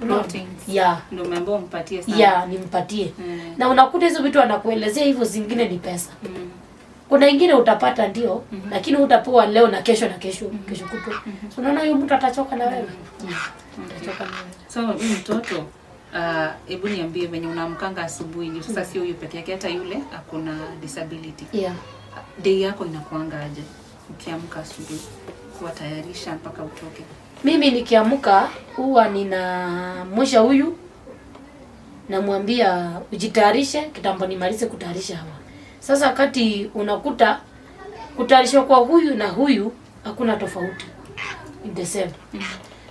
Unaona? Proteins. Yeah. Ndio umeambiwa umpatie sana. Yeah, nimpatie. Na unakuta hizo vitu anakuelezea hivyo, zingine ni pesa. Kuna ingine utapata ndio, lakini utapewa leo na kesho na kesho, kesho kutwa. So unaona huyo mtu atachoka na wewe. Atachoka na wewe. So huyu mtoto, hebu niambie venye unaamkanga asubuhi. Juu sasa sio huyu peke yake, hata yule akona disability. Day yako inakuanga aje ukiamka asubuhi kuwatayarisha mpaka utoke? Mimi nikiamka huwa ninamwisha huyu, namwambia ujitayarishe kitambo nimalize kutayarisha hawa. Sasa wakati unakuta kutayarishwa kwa huyu na huyu hakuna tofauti, in the same.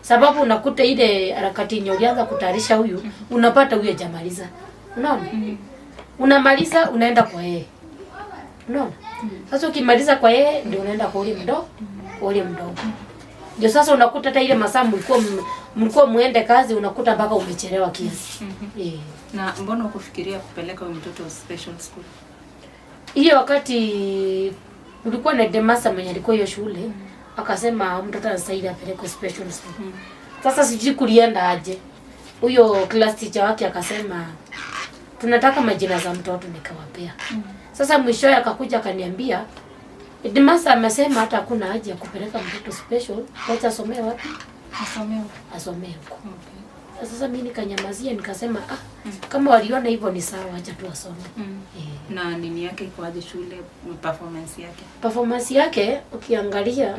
Sababu unakuta ile harakati yenye ulianza kutayarisha huyu, unapata huyu hajamaliza. Unaona? Unamaliza unaenda kwa yeye. Unaona? Sasa ukimaliza kwa yeye ndio unaenda kwa ule mdogo, kwa ule mdogo. Ndio sasa unakuta hata ile masaa mlikuwa muende kazi unakuta mpaka umechelewa kiasi. Na mbona hukufikiria kupeleka huyu mtoto special school? Hiyo wakati kulikuwa na headmaster mwenye alikuwa hiyo shule, akasema mtoto anastahili apelekwe special school. Sasa sijui kulienda aje. Huyo class teacher wake akasema tunataka majina za mtoto, nikawapea. Sasa mwishowe akakuja akaniambia headmaster amesema hata hakuna haja ya kupeleka mtoto special, wacha asomee wapi? Asomee huko. Asomee huko. Sasa mimi nikanyamazia nikasema kama waliona hivyo ni sawa, acha tu asome. Na nini yake iko aje shule, performance yake? Performance yake ukiangalia,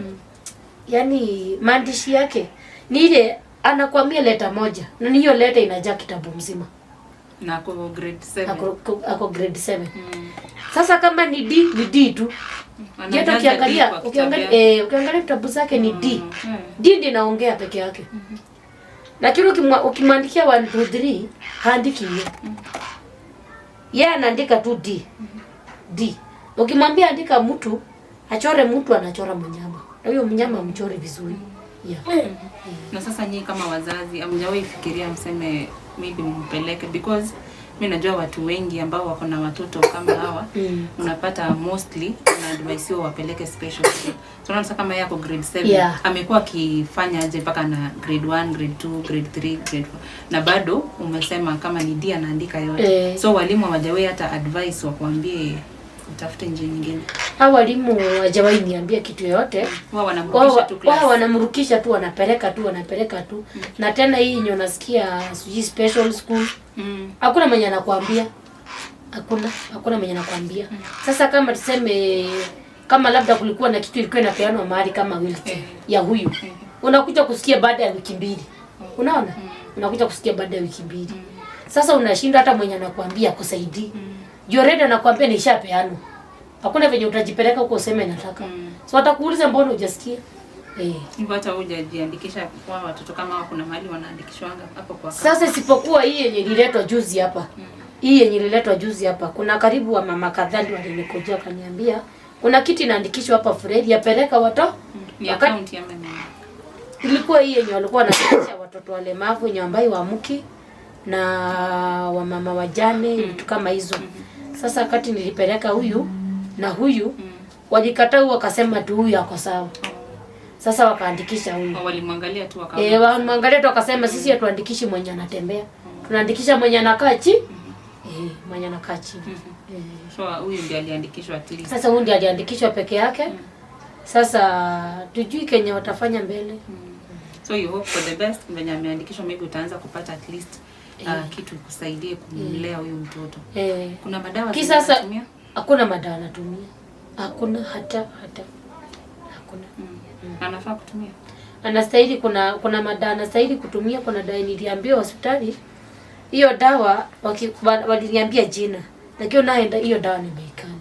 yani maandishi yake ni ile anakuambia leta moja na hiyo leta inajaa kitabu mzima. Na ako grade 7. Ako grade 7. Sasa kama ni D ni D tu. Anajaza Hata D kwa kitabu yake. ukiangalia vitabu zake ni D. D ndiyo inaongea peke yake. Lakini ukimwandikia 1 2 3 haandiki hiyo. Yeye anaandika tu D. D. Ukimwambia andika mtu, achore mtu, anachora mnyama. Na huyo mnyama amchore vizuri. Yeah. Na sasa nyinyi kama wazazi hamjawahi fikiria mseme maybe mpeleke, because Mi najua watu wengi ambao wako na watoto kama hawa, unapata mostly wanaadvisiwa wapeleke special school. So unaona sasa kama yeye ako grade 7, amekuwa akifanya aje mpaka na grade 1, grade 2, grade 3, grade 4, na bado umesema kama ni D anaandika yote? Eh. So walimu hawajawahi hata advice wakuambie utafute njia nyingine? Hao walimu hawajawahi niambia kitu yoyote. Wao wanamrudisha tu class. Wao wanamrukisha tu, wanapeleka tu, wanapeleka tu. Na tena hii yenye unasikia sijui special school, hakuna mwenye anakuambia, hakuna mwenye anakuambia. Sasa kama tuseme kama labda kulikuwa na kitu ilikuwa inapeanwa mahali kama wheelchair ya huyu, unakuja kusikia baada ya wiki 2. Unaona, unakuja kusikia baada ya wiki 2. Sasa unashinda hata mwenye anakuambia akusaidii. Juu already anakuambia nishapeanwa, hakuna venye utajipeleka huko useme nataka. So atakuuliza mbona hujasikia. Hivyo hata hujajiandikisha kwa watoto kama hawa, kuna mahali wanaandikishwanga hapo kwa Sasa isipokuwa hii yenye ililetwa juzi hapa. Hii yenye ililetwa juzi hapa, kuna karibu wa mama kadhaa ndio walinikujia wakaniambia kuna kitu inaandikishwa hapa Fred, yapeleka watoto. Ni account ya mama? Ilikuwa hii yenye walikuwa wanaandikisha watoto walemavu wenye ambayo waamuki na wamama wajane, vitu kama hizo. Sasa wakati nilipeleka huyu na huyu, walikataa, wakasema tu huyu ako sawa. Sasa wakaandikisha huyu. Oh, walimwangalia tu wakaona. Eh, walimwangalia tu wakasema sisi hatuandikishi mwenye anatembea. Tunaandikisha mwenye anakaa chini. Mwenye anakaa chini. So huyu ndiye aliandikishwa at least. Sasa huyu ndiye aliandikishwa peke yake. Sasa tujui kenye watafanya mbele. So you hope for the best, venye ameandikishwa maybe utaanza kupata at least kitu kusaidie kumlea huyu mtoto. Kuna madawa zenye Kisasa anatumia? Hakuna madawa anatumia. Hakuna hata. Hakuna. Anafaa kutumia? Anastahili, kuna madawa anastahili kutumia, kuna dawa niliambiwa hospitali. Hiyo dawa waliniambia jina. Lakini naenda hiyo dawa ni bei kali.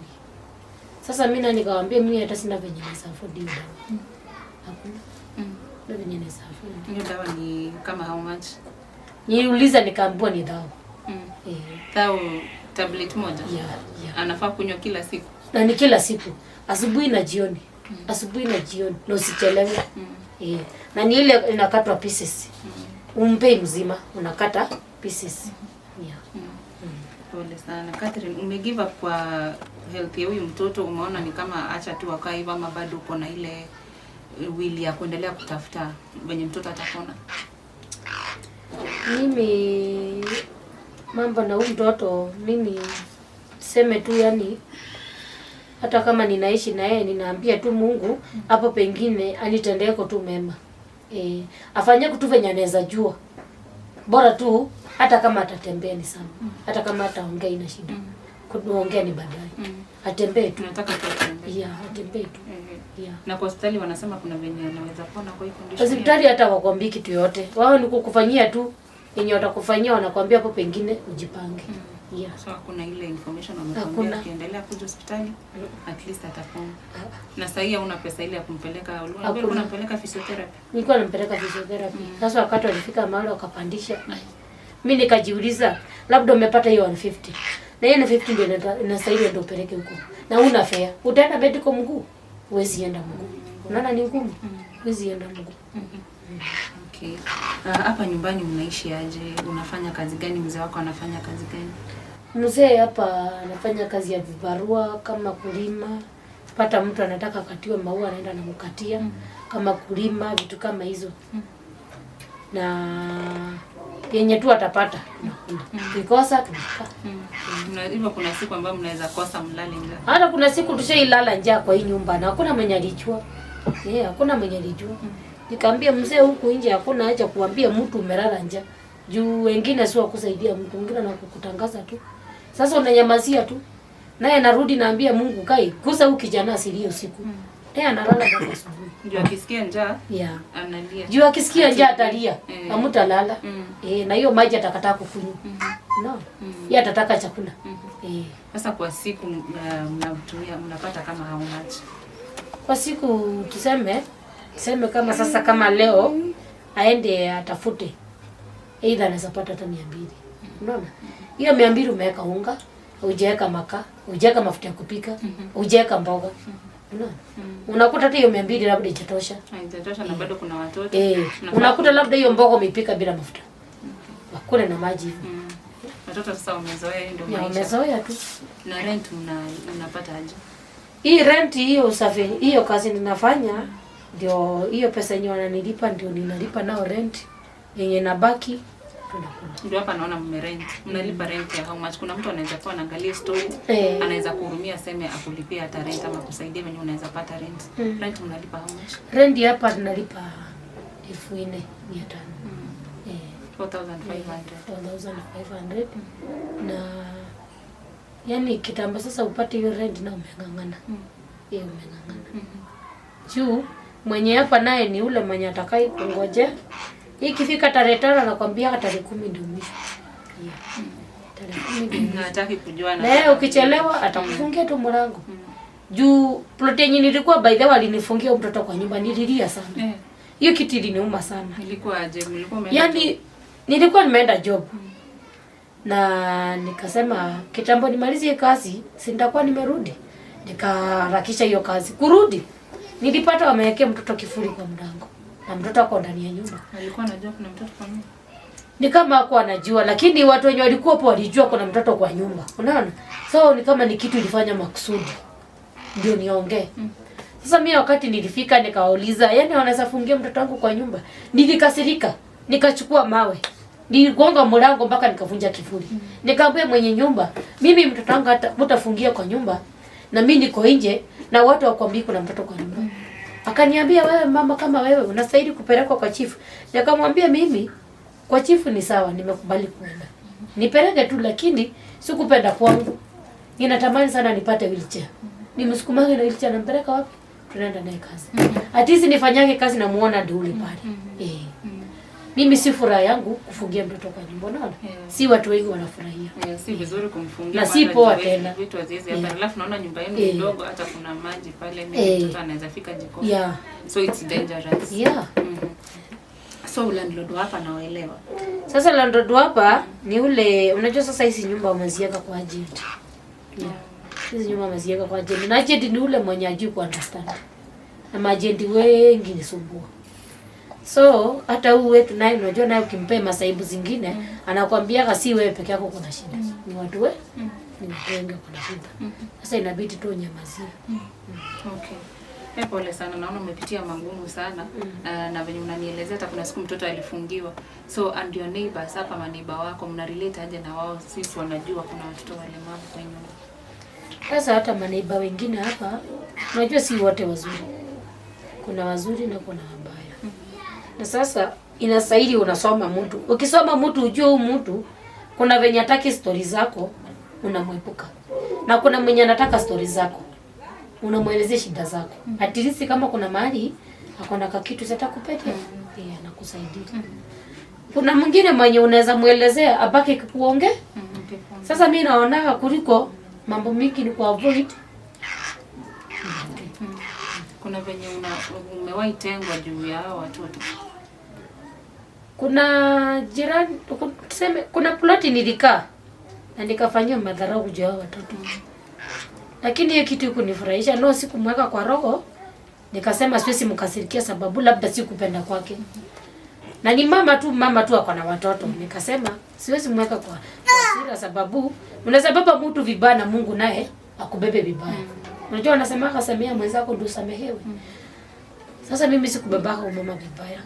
Sasa mimi na nikamwambia mimi hata sina venye naweza afford hiyo dawa. Hakuna. Sina venye naweza afford. Hiyo dawa ni kama how much? Niliuliza nikaambiwa ni dawa. Thao tablet moja? Yeah. Anafaa kunywa kila siku? Na ni kila siku. Asubuhi na jioni. Asubuhi na jioni. Na usichelewe. Na ni ile inakatwa pieces. Umpei mzima, unakata pieces. Yeah. Pole sana. Catherine, ume give up kwa health ya huyu mtoto, umeona ni kama acha tu akae hivyo, ama bado uko na ile will ya kuendelea kutafuta venye mtoto atapona? Mimi mambo na huyu mtoto, mimi seme tu yani hata kama ninaishi na yeye ninaambia tu Mungu hapo pengine anitendeeko tu mema. Afanye tu venye anaweza jua. Bora tu hata kama atatembea ni sawa. Hata kama ataongea ina shida. Kuongea ni baadaye. Atembee tu. Tunataka tu atembee. Yeah, atembee tu. Yeah. Na kwa hospitali wanasema kuna venye anaweza pona kwa hii condition? Hospitali hata wakwambii kitu yote. Wao ni kukufanyia tu yenye watakufanyia, wanakwambia hapo pengine ujipange. Yeah. So hakuna ile information wamekwambia Hakuna. akiendelea kuja hospitali at least atapona? Na sasa hii hauna pesa ile ya kumpeleka, ulikuwa Hakuna. unampeleka physiotherapy? Nilikuwa nampeleka physiotherapy. Sasa wakati walifika mahali wakapandisha, mimi nikajiuliza labda umepata hiyo 150. Na hiyo 150 ndio inastahili ndio upeleke huko. Na una fare. Utaenda medical mguu? Huwezi enda mguu. Unaona ni ngumu? Huwezi enda mguu. Okay. Hapa nyumbani mnaishi aje? Unafanya kazi gani? Mzee wako anafanya kazi gani? Mzee hapa anafanya kazi ya vibarua kama kulima. Pata mtu anataka akatiwe maua anaenda anamkatia. Kama kulima vitu kama hizo. Na yenye tu atapata tunakula. Tukikosa tunakaa. Na hivyo kuna siku ambayo mnaweza kosa mlale njaa? Hata kuna siku tushailala njaa kwa hii nyumba na hakuna mwenye alijua. Hakuna mwenye alijua. Nikamwambia mzee huku nje hakuna haja kuambia mtu umelala njaa. Juu wengine sio kusaidia mtu, mwingine anakutangaza tu. Sasa unanyamazia tu. Naye narudi naambia Mungu kai, gusa huyu kijana asilie usiku. Naye analala mpaka asubuhi. Juu akisikia njaa analia. Juu akisikia njaa atalia. Hamtalala. Na hiyo maji atakataa kukunywa. No. Yeye atataka chakula. Sasa kwa siku mnatumia, mnapata kama how much? Kwa siku tuseme kama sasa kama leo aende atafute. Either anaweza pata hata 200. Unaona? Hiyo 200 umeweka unga, hujaweka makaa, hujaweka mafuta ya kupika, hujaweka mboga. Unaona? Unakuta hata hiyo 200 labda haijatosha. Haijatosha na bado kuna watoto. Unakuta labda hiyo mboga umeipika bila mafuta. Wakule na maji hivi. Watoto sasa wamezoea, hiyo ndio Ya, maisha. wamezoea tu. Na rent mnapata aje? Hii rent hiyo usafi, hiyo kazi ninafanya ndio hiyo pesa yenye wananilipa ndio ninalipa nao rent, yenye nabaki tunakula. Ndio hapa naona mmerent. Mnalipa rent ya how much? Kuna mtu anaweza kuwa anaangalia story, anaweza kuhurumia aseme akulipia hata rent ama kusaidia venye unaweza pata rent. Rent mnalipa how much? Rent hapa tunalipa 4,500. 4500. 4500 na yani kitambo sasa upate hiyo rent na umeng'ang'ana. Umeng'ang'ana. Juu mwenye hapa naye ni ule mwenye atakai kungojea. Ikifika tarehe 5 anakwambia tarehe 10 ndio mwisho. Yeah. Tarehe 10 ndio mwisho. Na hataki kujua Na yeye ukichelewa atakufungia tu mlango. Juu plot yenye nilikuwa, by the way, alinifungia mtoto kwa nyumba, nililia sana. Hiyo kitu iliniuma sana. Ilikuwa aje? Mlikuwa umeenda? Yaani nilikuwa nimeenda job. Na nikasema kitambo nimalizie kazi, si nitakuwa nimerudi. Nikaharakisha hiyo kazi. Kurudi nilipata wamewekea mtoto kifuli kwa mlango. Na mtoto ako ndani ya nyumba. Alikuwa anajua kuna mtoto kwa nyumba? Ni kama hakuwa anajua, lakini watu wenye walikuwa hapo walijua kuna mtoto kwa nyumba. Unaona? So ni kama ni kitu ilifanya makusudi. Ndio niongee. Sasa mimi wakati nilifika nikawauliza, yani wanaweza fungia mtoto wangu kwa nyumba? Nilikasirika, nikachukua mawe. Niligonga mlango mpaka nikavunja kifuli. Nikamwambia mwenye nyumba, mimi mtoto wangu hata mtafungia kwa nyumba na mimi niko nje na watu wakwambia kuna mtoto kwa nyumba. Akaniambia, wewe mama, kama wewe unastahili kupelekwa kwa chifu. Nikamwambia mimi kwa chifu ni sawa, nimekubali kuenda. Nipeleke tu, lakini sikupenda kwangu. Ninatamani sana nipate wheelchair. Nimsukumage na wheelchair, nampeleka wapi? Tunaenda naye kazi. At least nifanyage kazi na muona ndio ule pale. Mimi si furaha yangu kufungia mtoto kwa nyumba, unaona? Yeah. Si watu wengi wanafurahia. Yeah, si vizuri kumfungia Na si kwanza poa juu tena. Vitu haziwezi hapa. Alafu naona nyumba yenu ni ndogo, hata kuna maji pale, maybe mtoto anaweza fika jikoni. So it's dangerous. So landlord wa hapa nawaelewa. Sasa landlord hapa ni ule, unajua sasa hizi nyumba wameziweka kwa agent. Yeah. Hizi nyumba wameziweka kwa agent. Na agent ni ule mwenye ajui ku understand. Na maagent wengi ni sumbua. So hata huu wetu naye, unajua naye ukimpea masaibu zingine anakuambia si wewe peke yako kuna shida. Ni watu we? Ni watu wengi kuna shida. Sasa inabidi tu unyamazie. Okay. Pole sana, naona umepitia magumu sana. Na venye unanielezea hata kuna siku mtoto alifungiwa. So and your neighbors hapa, maneighbor wako mna relate aje na wao since wanajua kuna watoto walemavu kwa nyumba? Sasa hata maneighbor wengine hapa, unajua si wote wazuri. Kuna wazuri na kuna wabaya. Na sasa inastahili unasoma mtu. Ukisoma mtu ujue huyu mtu kuna venye hataki stori zako, unamwepuka. Na kuna mwenye anataka stori zako, unamwelezea shida zako. At least kama kuna mahali akona kakitu sitakupetea, anakusaidia. Kuna mwingine mwenye unaweza muelezea abaki kuongea. Sasa mimi naona kuliko mambo mingi ni ku avoid. Kuna venye umewahi tengwa juu ya hao watoto? Kuna jirani, tuseme kuna ploti nilikaa na nikafanyiwa madharau juu ya hao watoto. Lakini hiyo kitu kunifurahisha, no, sikumweka kwa roho. Nikasema siwezi mkasirikia sababu labda sikupenda kwake. Na ni mama tu, mama tu ako na watoto. Nikasema siwezi mweka kwa hasira sababu unaweza beba mtu vibaya na Mungu naye akubebe vibaya. Unajua wanasema kasamea mwenzako ndio usamehewe. Sasa mimi sikubebaka mama vibaya.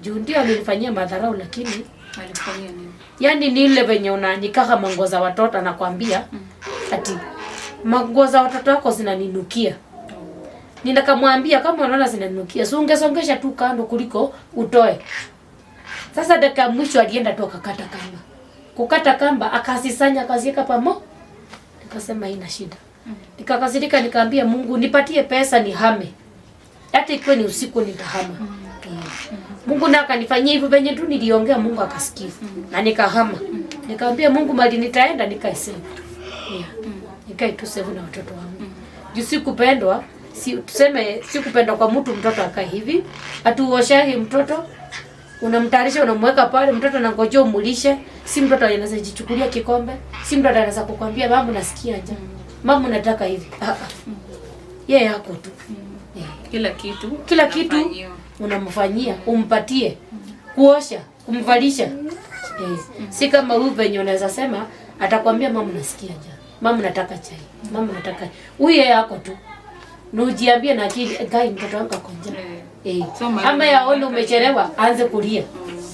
Juu ndio alinifanyia madharau, lakini Alikufanyia nini? yani ni ile venye unaanikaka manguo za watoto, anakwambia ati manguo za watoto wako zinaninukia. Ninakamwambia kama unaona zinaninukia, si ungesongesha tu kando kuliko utoe. Sasa dakika ya mwisho alienda tu akakata kamba. Kukata kamba akasisanya akaziweka pamo. Nikasema haina shida. Nikakasirika, nikaambia Mungu nipatie pesa nihame. Hata ikiwa ni usiku nitahama. Mungu na akanifanyia hivyo venye tu niliongea, Mungu akasikia. Na nikahama. Nikamwambia Mungu mali nitaenda nikae save. Yeah. Nikae tu save na watoto wangu. Juu sikupendwa, si tuseme sikupendwa kwa mtu mtoto akae hivi. Atuoshage mtoto, unamtayarisha unamweka pale, mtoto anangojea umulishe. Si mtoto anaweza jichukulia kikombe, si mtoto anaweza kukwambia mama nasikia njaa. Mama nataka hivi. Yeye yako tu. Kila kitu Kila kitu unafanyiwa. unamfanyia, umpatie, kuosha, kumvalisha. Eh, si kama huyu venye unaweza sema atakwambia mama nasikia njaa, mama nataka chai, mama nataka. Huyu yeye ako tu. Na ujiambie na akili, gai mtoto wangu ako njaa. Eh. Eh. So, mahali Ama yaone unaweka umechelewa aanze kulia.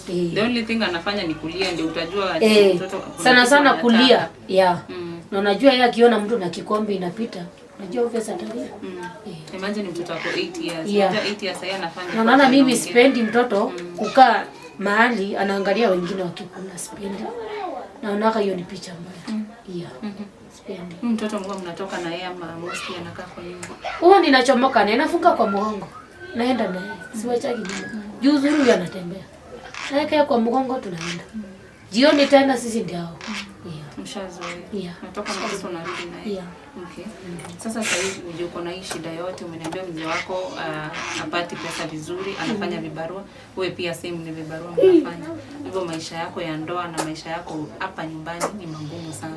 Eh. The only thing anafanya ni kulia, ndio utajua ati Eh, mtoto kuna sana kitu sana anataka. kulia. Yeah. Mm. Na unajua yeye akiona mtu na kikombe inapita, unajua obvious atalia. Mm. Eh. Imagine mtoto wako 8 years. Yeah. Unajua 8 years yeye anafanya. Na unaona mimi anaongea. sipendi mtoto kukaa mahali anaangalia wengine wakikula, sipendi. Naonaka hiyo ni picha mbaya. Yeah. Sipendi. Huyu mtoto mko mnatoka na yeye ama mostly anakaa kwa nyumba? Huwa ninachomoka naye, nafunga kwa mgongo. Naenda naye, siwachagi nyuma. Juu uzuri huyu anatembea. Naekea kwa mgongo tunaenda. Jioni tena sisi ndio hao. Yeah. Mshazoea. Yeah. Natoka na mtoto unarudi naye. Yeah. Okay. Sasa sasa hivi uje uko na hii shida yote, umeniambia mzee wako hapati pesa vizuri, anafanya vibarua, wewe pia same ni vibarua mnafanya. Hivyo maisha yako ya ndoa na maisha yako hapa nyumbani ni magumu sana.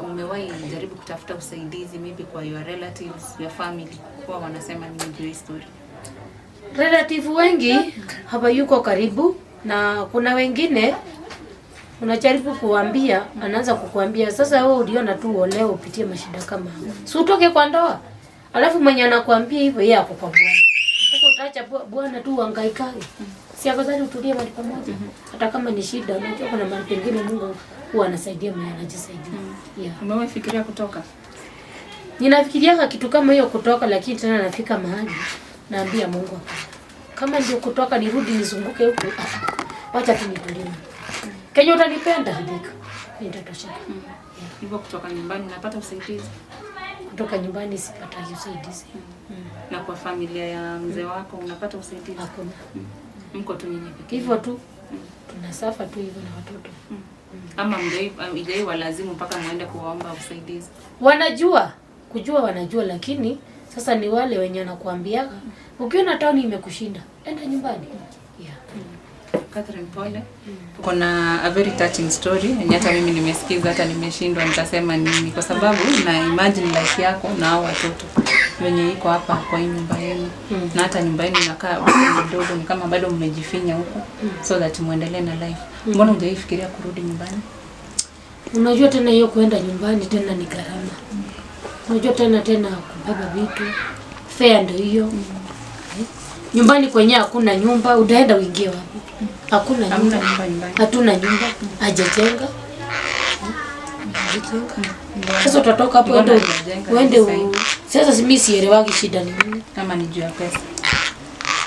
Umewahi jaribu kutafuta usaidizi maybe kwa your relatives, your family? Kwa wanasema nini juu ya hii story? Relative wengi hapa yuko karibu na kuna wengine unajaribu kuambia, anaanza kukuambia sasa, wewe uliona tu uolewe upitie mashida kama hayo, si utoke kwa ndoa. Alafu mwenye anakuambia hivyo yeye ako kwa bwana. Sasa utaacha bwana tu uhangaikage? Si afadhali utulie mahali pamoja, hata kama ni shida. Unajua kuna mahali pengine Mungu huwa anasaidia mwenye anajisaidia. Yeah. Umewahi fikiria kutoka? Ninafikirianga kitu kama hiyo kutoka, lakini tena nafika mahali naambia Mungu hapana. Kama ndio kutoka nirudi nizunguke huku, wacha tu nitulie. Kenya utanipenda andika. Nitatosheka. Hivyo kutoka nyumbani unapata usaidizi? Kutoka nyumbani sipata usaidizi. Na kwa familia ya mzee wako unapata usaidizi? Hakuna. Mko tu nyinyi pekee? Hivyo tu tunasuffer tu hivyo na watoto. Ama mjai walazimu mpaka muende kuwaomba usaidizi? Wanajua, kujua wanajua, lakini sasa ni wale wenye wanakuambiaga ukiona town imekushinda enda nyumbani. Yeah. Catherine, pole. Kuna a very touching story yenye hata mimi nimesikiza hata nimeshindwa nitasema nini, kwa sababu na imagine life yako na hao watoto wenye iko hapa kwa hii nyumba yenu, na hata nyumba yenu inakaa ndogo, ni kama bado mmejifinya huko so that muendelee na life. Mbona hujaifikiria kurudi nyumbani? Unajua tena hiyo kuenda nyumbani tena ni gharama. Unajua tena kubeba vitu, fare ndio hiyo. Eh? Nyumbani kwenyewe hakuna nyumba, utaenda uingie wapi? Hakuna Hamna nyumba. nyumba nyumbani. Hatuna nyumba, hajajenga. Hajajenga. Sasa utatoka hapo Mbona uende hajajenga uende hadi sasa mimi sielewagi shida ni nini. Kama ni juu ya pesa.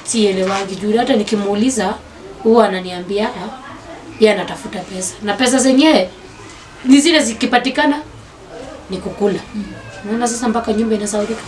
Sielewagi juu hata nikimuuliza huwa ananiambia yeye anatafuta pesa. Na pesa zenyewe ni zile zikipatikana ni kukula. Unaona sasa mpaka nyumba inasahaulika.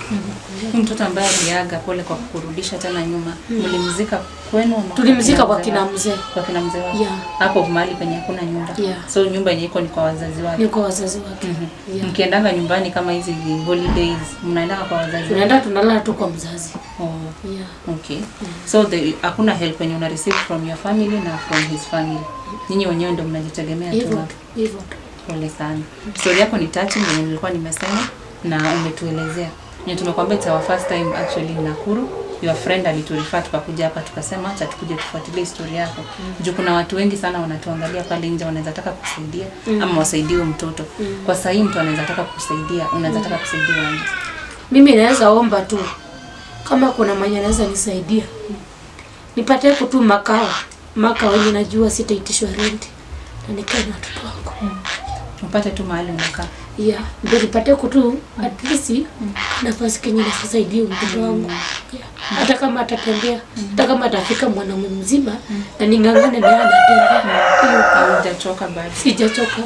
Huyu mtoto ambaye aliaga, pole kwa kukurudisha tena nyuma. Mlimzika kwenu ama Tulimzika kwa mzee kina wako? mzee. Kwa kina mzee wako. Yeah. Hapo mahali penye hakuna nyumba. Yeah. So nyumba yenye iko ni kwa wazazi wake. Ni kwa wazazi wake. Yeah. Mkiendanga nyumbani kama hizi holidays, mnaendanga kwa wazazi wake? Tunaenda tunalala tu kwa mzazi. Oh. Yeah. Okay. So hakuna help yenye una receive from your family na from his family. Nyinyi wenyewe ndio mnajitegemea tu. Hivyo tu, hivyo tu. Pole sana. Story yako ni touching venye nilikuwa nimesema na umetuelezea. Nye tumekwambia it's our first time actually in Nakuru. Your friend aliturefer tukakuja hapa tukasema acha tukuje tufuatilie story yako. Juu kuna watu wengi sana wanatuangalia pale nje wanaweza taka kusaidia ama wasaidie huyu mtoto. Kwa sasa hii mtu anaweza taka kusaidia, unaweza taka kusaidia aje? Mimi naweza omba tu kama kuna mwenye anaweza nisaidia nipate tu makao yenye najua sitaitishwa rent na nikae na watoto wangu. Upate tu mahali unakaa. Yeah, ndio nipate tu at least nafasi kenye nasaidia mtoto wangu. Yeah. Hata kama atatembea, hata kama atafika mwanaume mzima na ning'ang'ane naye anatembea. Hiyo Haujachoka bado. sijachoka.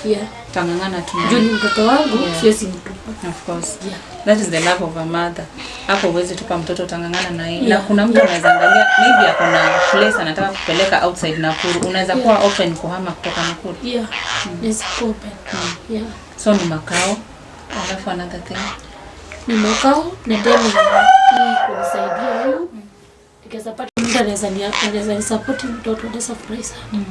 Yeah. Utang'ang'ana tu. Juu ni mtoto wangu, Yeah. siwezi mtupa. Of course. Yeah. That is the love of a mother. Hapo huwezi tupa mtoto, utang'ang'ana na yeye. Na Yeah. kuna mtu anaweza angalia maybe ako na place anataka kupeleka outside Nakuru. Unaweza kuwa open kuhama kutoka Nakuru. Yeah. Naweza kuwa open. Yeah. So ni makao. Alafu another thing. Ni makao na tena hii kunisaidia huyu. Nikiweza pata mtu anaweza nisupport mtoto, naweza furahi sana.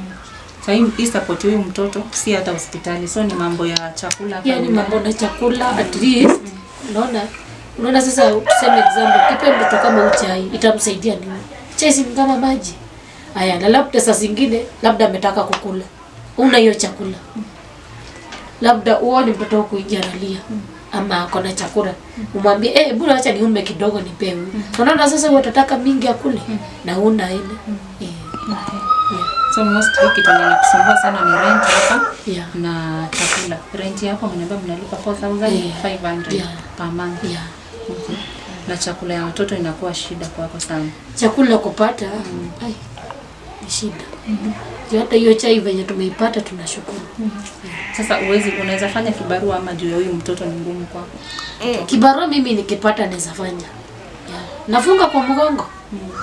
So hii support huyu mtoto si hata hospitali. So ni mambo ya chakula hapa Yani nyumbani. mambo na chakula at least. Unaona sasa tuseme example, kipe mtoto kama chai itamsaidia nini? Chai si kama maji. Haya, na labda saa zingine labda ametaka kukula. Una hiyo chakula. Labda uone mtoto wako nje analia ama ako na chakula. Umwambie eh, bora acha niume kidogo nipewe. Unaona sasa utataka mingi akule na una ile. Eh. Okay. So mostly kitu yenye inakusumbua sana ni rent hapa na chakula. Rent yako mnaambia mnalipa 4500 per month. Okay. Na chakula ya watoto inakuwa shida kwako sana. Chakula kupata ai, ni shida. Juu hata hiyo chai venye tumeipata tunashukuru. Sasa uwezi, unaweza fanya kibarua ama juu ya huyu mtoto ni ngumu kwako? Kibarua mimi nikipata naweza fanya. Yeah. Nafunga kwa mgongo.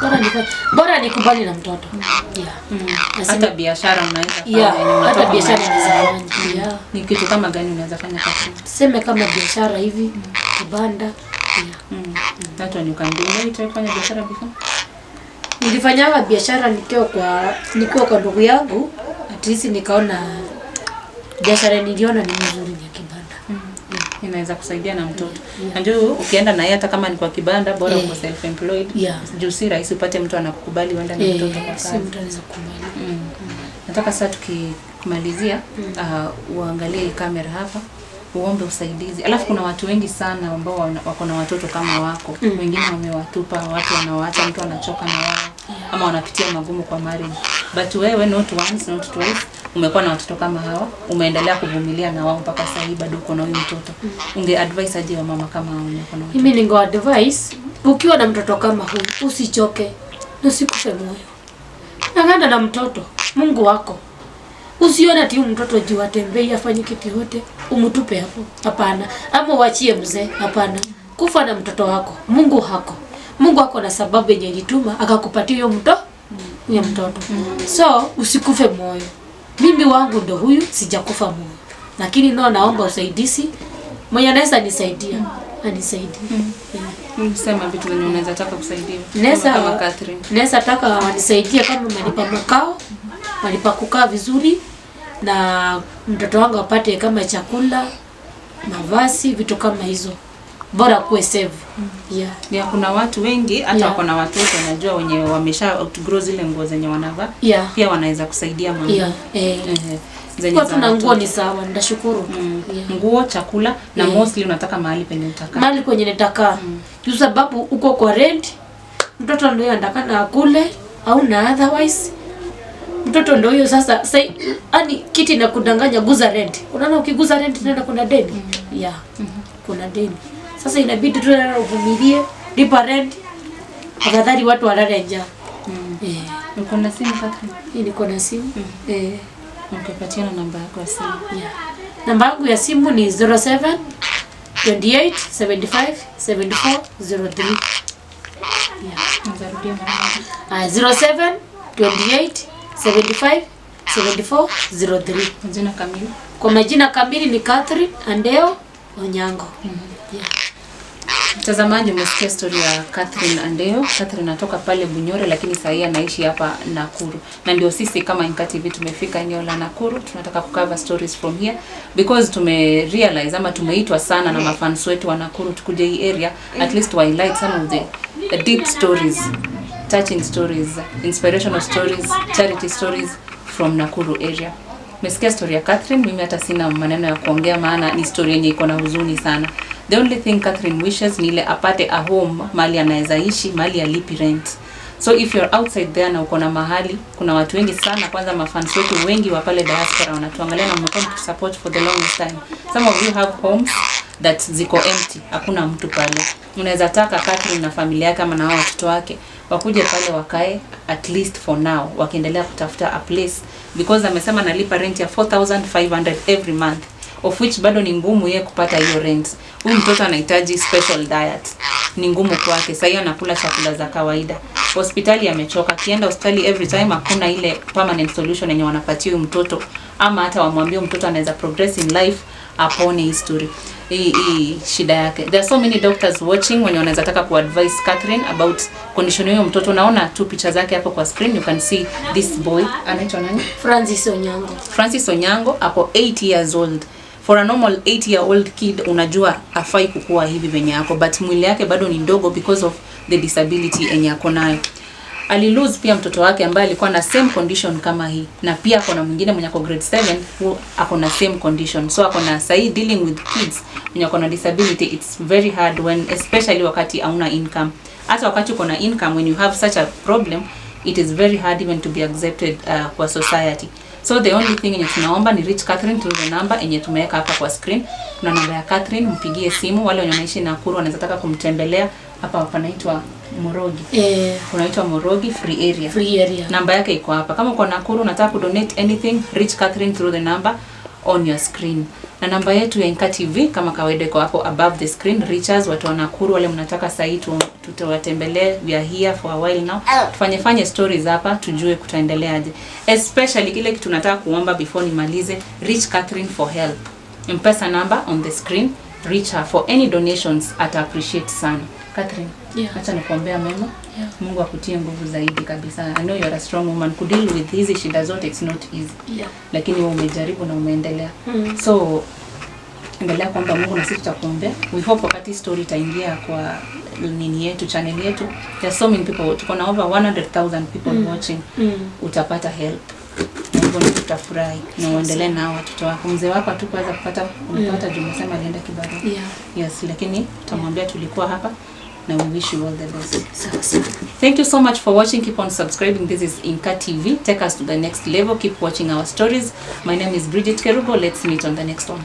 Bora nifanye. Bora nikubali na mtoto. Yeah. Hata biashara unaweza fanya. Yeah, hata biashara unaweza fanya. Yeah. Ni kitu kama gani unaweza fanya kwa Tuseme kama biashara hivi, kibanda. Yeah. That one you can do. Maybe try kufanya biashara before? Nilifanyaga biashara nikiwa kwa ndugu yangu, at least nikaona biashara niliona ni mzuri ni ya kibanda. Inaweza kusaidia na mtoto. Najua ukienda na yeye hata kama ni kwa kibanda bora uko self employed. Juu si rahisi upate mtu anakukubali uende na mtoto kwa kazi. Si mtu anaweza kukubali. Nataka sasa tukimalizia uangalie hii kamera hapa, uombe usaidizi. Alafu kuna watu wengi sana ambao wako na watoto kama wako. Wengine wamewatupa, watu wanawaacha, mtu anachoka na wao ama wanapitia magumu kwa marriage. But wewe not once, not twice umekuwa na watoto kama hawa, umeendelea kuvumilia na wao mpaka sasa hivi bado uko na huyu mtoto. Unge advise aje wa mama kama hao wenye wako na watoto? Mimi ninge advise ukiwa na mtoto kama huyu usichoke na usikufe moyo. Ng'ang'ana na mtoto, Mungu wako. Usione ati huyu mtoto juu atembei afanye kitu yote, umtupe hapo. Hapana. Ama uachie mzee, hapana. Kufa na mtoto wako. Mungu hako. Mungu wako na sababu yenye ilituma akakupatia huyo mtoto, huyo mtoto. So usikufe moyo. Mimi wangu ndo huyu, sijakufa moyo. Lakini no, naomba usaidizi. Mwenye anaweza nisaidia, anisaidie. Sema vitu zenye unaweza taka kusaidiwa. Kama Catherine. Naweza taka wanisaidie kama malipa makao, malipa kukaa vizuri, na mtoto wangu apate kama chakula, mavazi, vitu kama hizo. Bora kuwe safe. Yeah. Ya, kuna watu wengi hata wako na watoto najua wenye wamesha outgrow zile nguo zenye wanavaa. Pia wanaweza kusaidia mama. Zenye Kwa za tuna nguo watoto. ni sawa, nitashukuru. Nguo, chakula na mostly unataka mahali penye utakaa. Mahali kwenye nitakaa. Juu sababu uko kwa rent, mtoto ndio anatakana akule au na otherwise. Mtoto ndio huyo sasa, sai, yani kiti na kudanganya guza rent. Unaona ukiguza rent tena kuna deni. Yeah. Kuna deni. Sasa inabidi tu tena uvumilie, lipa rent. Afadhali watu walale njaa. Uko na simu Catherine? Mimi niko na simu. Ukipatiana namba yako ya simu. Yeah. Namba yangu ya simu ni 07 28 75 74 03. Yeah. Nitarudia mara moja. 07 28 75 74 03. Jina kamili? Kwa majina kamili ni Catherine Andeo Onyango. Yeah. Mtazamaji, umesikia story ya Catherine Andeo. Catherine anatoka pale Bunyore lakini sasa hivi anaishi hapa Nakuru. Na ndio sisi kama Inka TV tumefika eneo la Nakuru, tunataka kucover stories from here because tume realize ama tumeitwa sana na mafans wetu wa Nakuru tukuje hii area at least to highlight some of the deep stories, touching stories, inspirational stories, charity stories from Nakuru area. Umesikia story ya Catherine, mimi hata sina maneno ya kuongea maana ni story yenye iko na huzuni sana. The only thing Catherine wishes ni ile apate a home, mahali anaweza ishi, mahali alipi rent. So if you're outside there na uko na mahali, kuna watu wengi sana, kwanza mafans wetu wengi wa pale diaspora wanatuangalia na mmekuwa mkitusupport for the longest time. Some of you have homes that ziko empty, hakuna mtu pale. Unaweza taka Catherine na familia yake ama na hao watoto wake wakuje pale wakae at least for now, wakiendelea kutafuta a place because amesema analipa rent ya 4500 every month, of which bado ni ngumu yeye kupata hiyo rent. Huyu mtoto anahitaji special diet, ni ngumu kwake. Sasa anakula chakula za kawaida. Hospitali amechoka, akienda hospitali every time hakuna ile permanent solution yenye wanapatia huyu mtoto, ama hata wamwambie mtoto anaweza progress in life apone hii story, hii shida yake. There are so many doctors watching wenye wanaweza taka kuadvise Catherine about condition hiyo mtoto. Naona tu picha zake hapo kwa screen, you can see this boy anaitwa nani? Francis Onyango. Francis Onyango ako 8 years old. For a normal 8 year old kid unajua afai kukua hivi venye ako, but mwili yake bado ni ndogo because of the disability yenye ako nayo. Alilose pia mtoto wake ambaye alikuwa na same condition kama hii, na pia ako na mwingine mwenye ako grade 7 who ako na same condition. So ako na sahi dealing with kids mwenye ako na disability, it's very hard when, especially wakati hauna income. Hata wakati uko na income, when you have such a problem, it is very hard even to be accepted kwa society. So the only thing yenye tunaomba ni reach Catherine through the number yenye tumeweka hapa kwa screen. Kuna namba ya Catherine, mpigie simu. Wale wenye wanaishi Nakuru wanaweza taka kumtembelea hapa, panaitwa Morogi. Eh, Kunaitwa Morogi Free Area. Free area. Namba yake iko hapa. Kama uko Nakuru unataka kudonate anything, reach Catherine through the number on your screen. Na namba yetu ya Inka TV kama kawaida iko hapo above the screen. Reach us, watu wa Nakuru wale mnataka sahii tutawatembelee. We are here for a while now. Tufanye fanye stories hapa tujue kutaendeleaje. Especially kile kitu nataka kuomba before nimalize, reach Catherine for help. M-Pesa number on the screen. Reach her for any donations, ata appreciate sana. Catherine, acha nikuombea mema. Mungu akutie nguvu zaidi kabisa. I know you are a strong woman. Kudeal with hizi shida zote, it's not easy. Lakini wewe umejaribu na umeendelea. So endelea kuomba Mungu na sisi tutakuombea. We hope wakati story itaingia kwa nini yetu, channel yetu, there are so many people, tuko na over 100,000 people watching. Utapata help. Na hivyo ndio tutafurahi na uendelee na watoto wako. Mzee wako hatukuweza kupata kumpata juu umesema alienda kibarua. Yeah. Yes, lakini tutamwambia tulikuwa hapa na we wish you all the best. Sawa sawa. Thank you so much for watching. Keep on subscribing. This is Inka TV. Take us to the next level. Keep watching our stories. My name is Bridget Kerubo. Let's meet on the next one.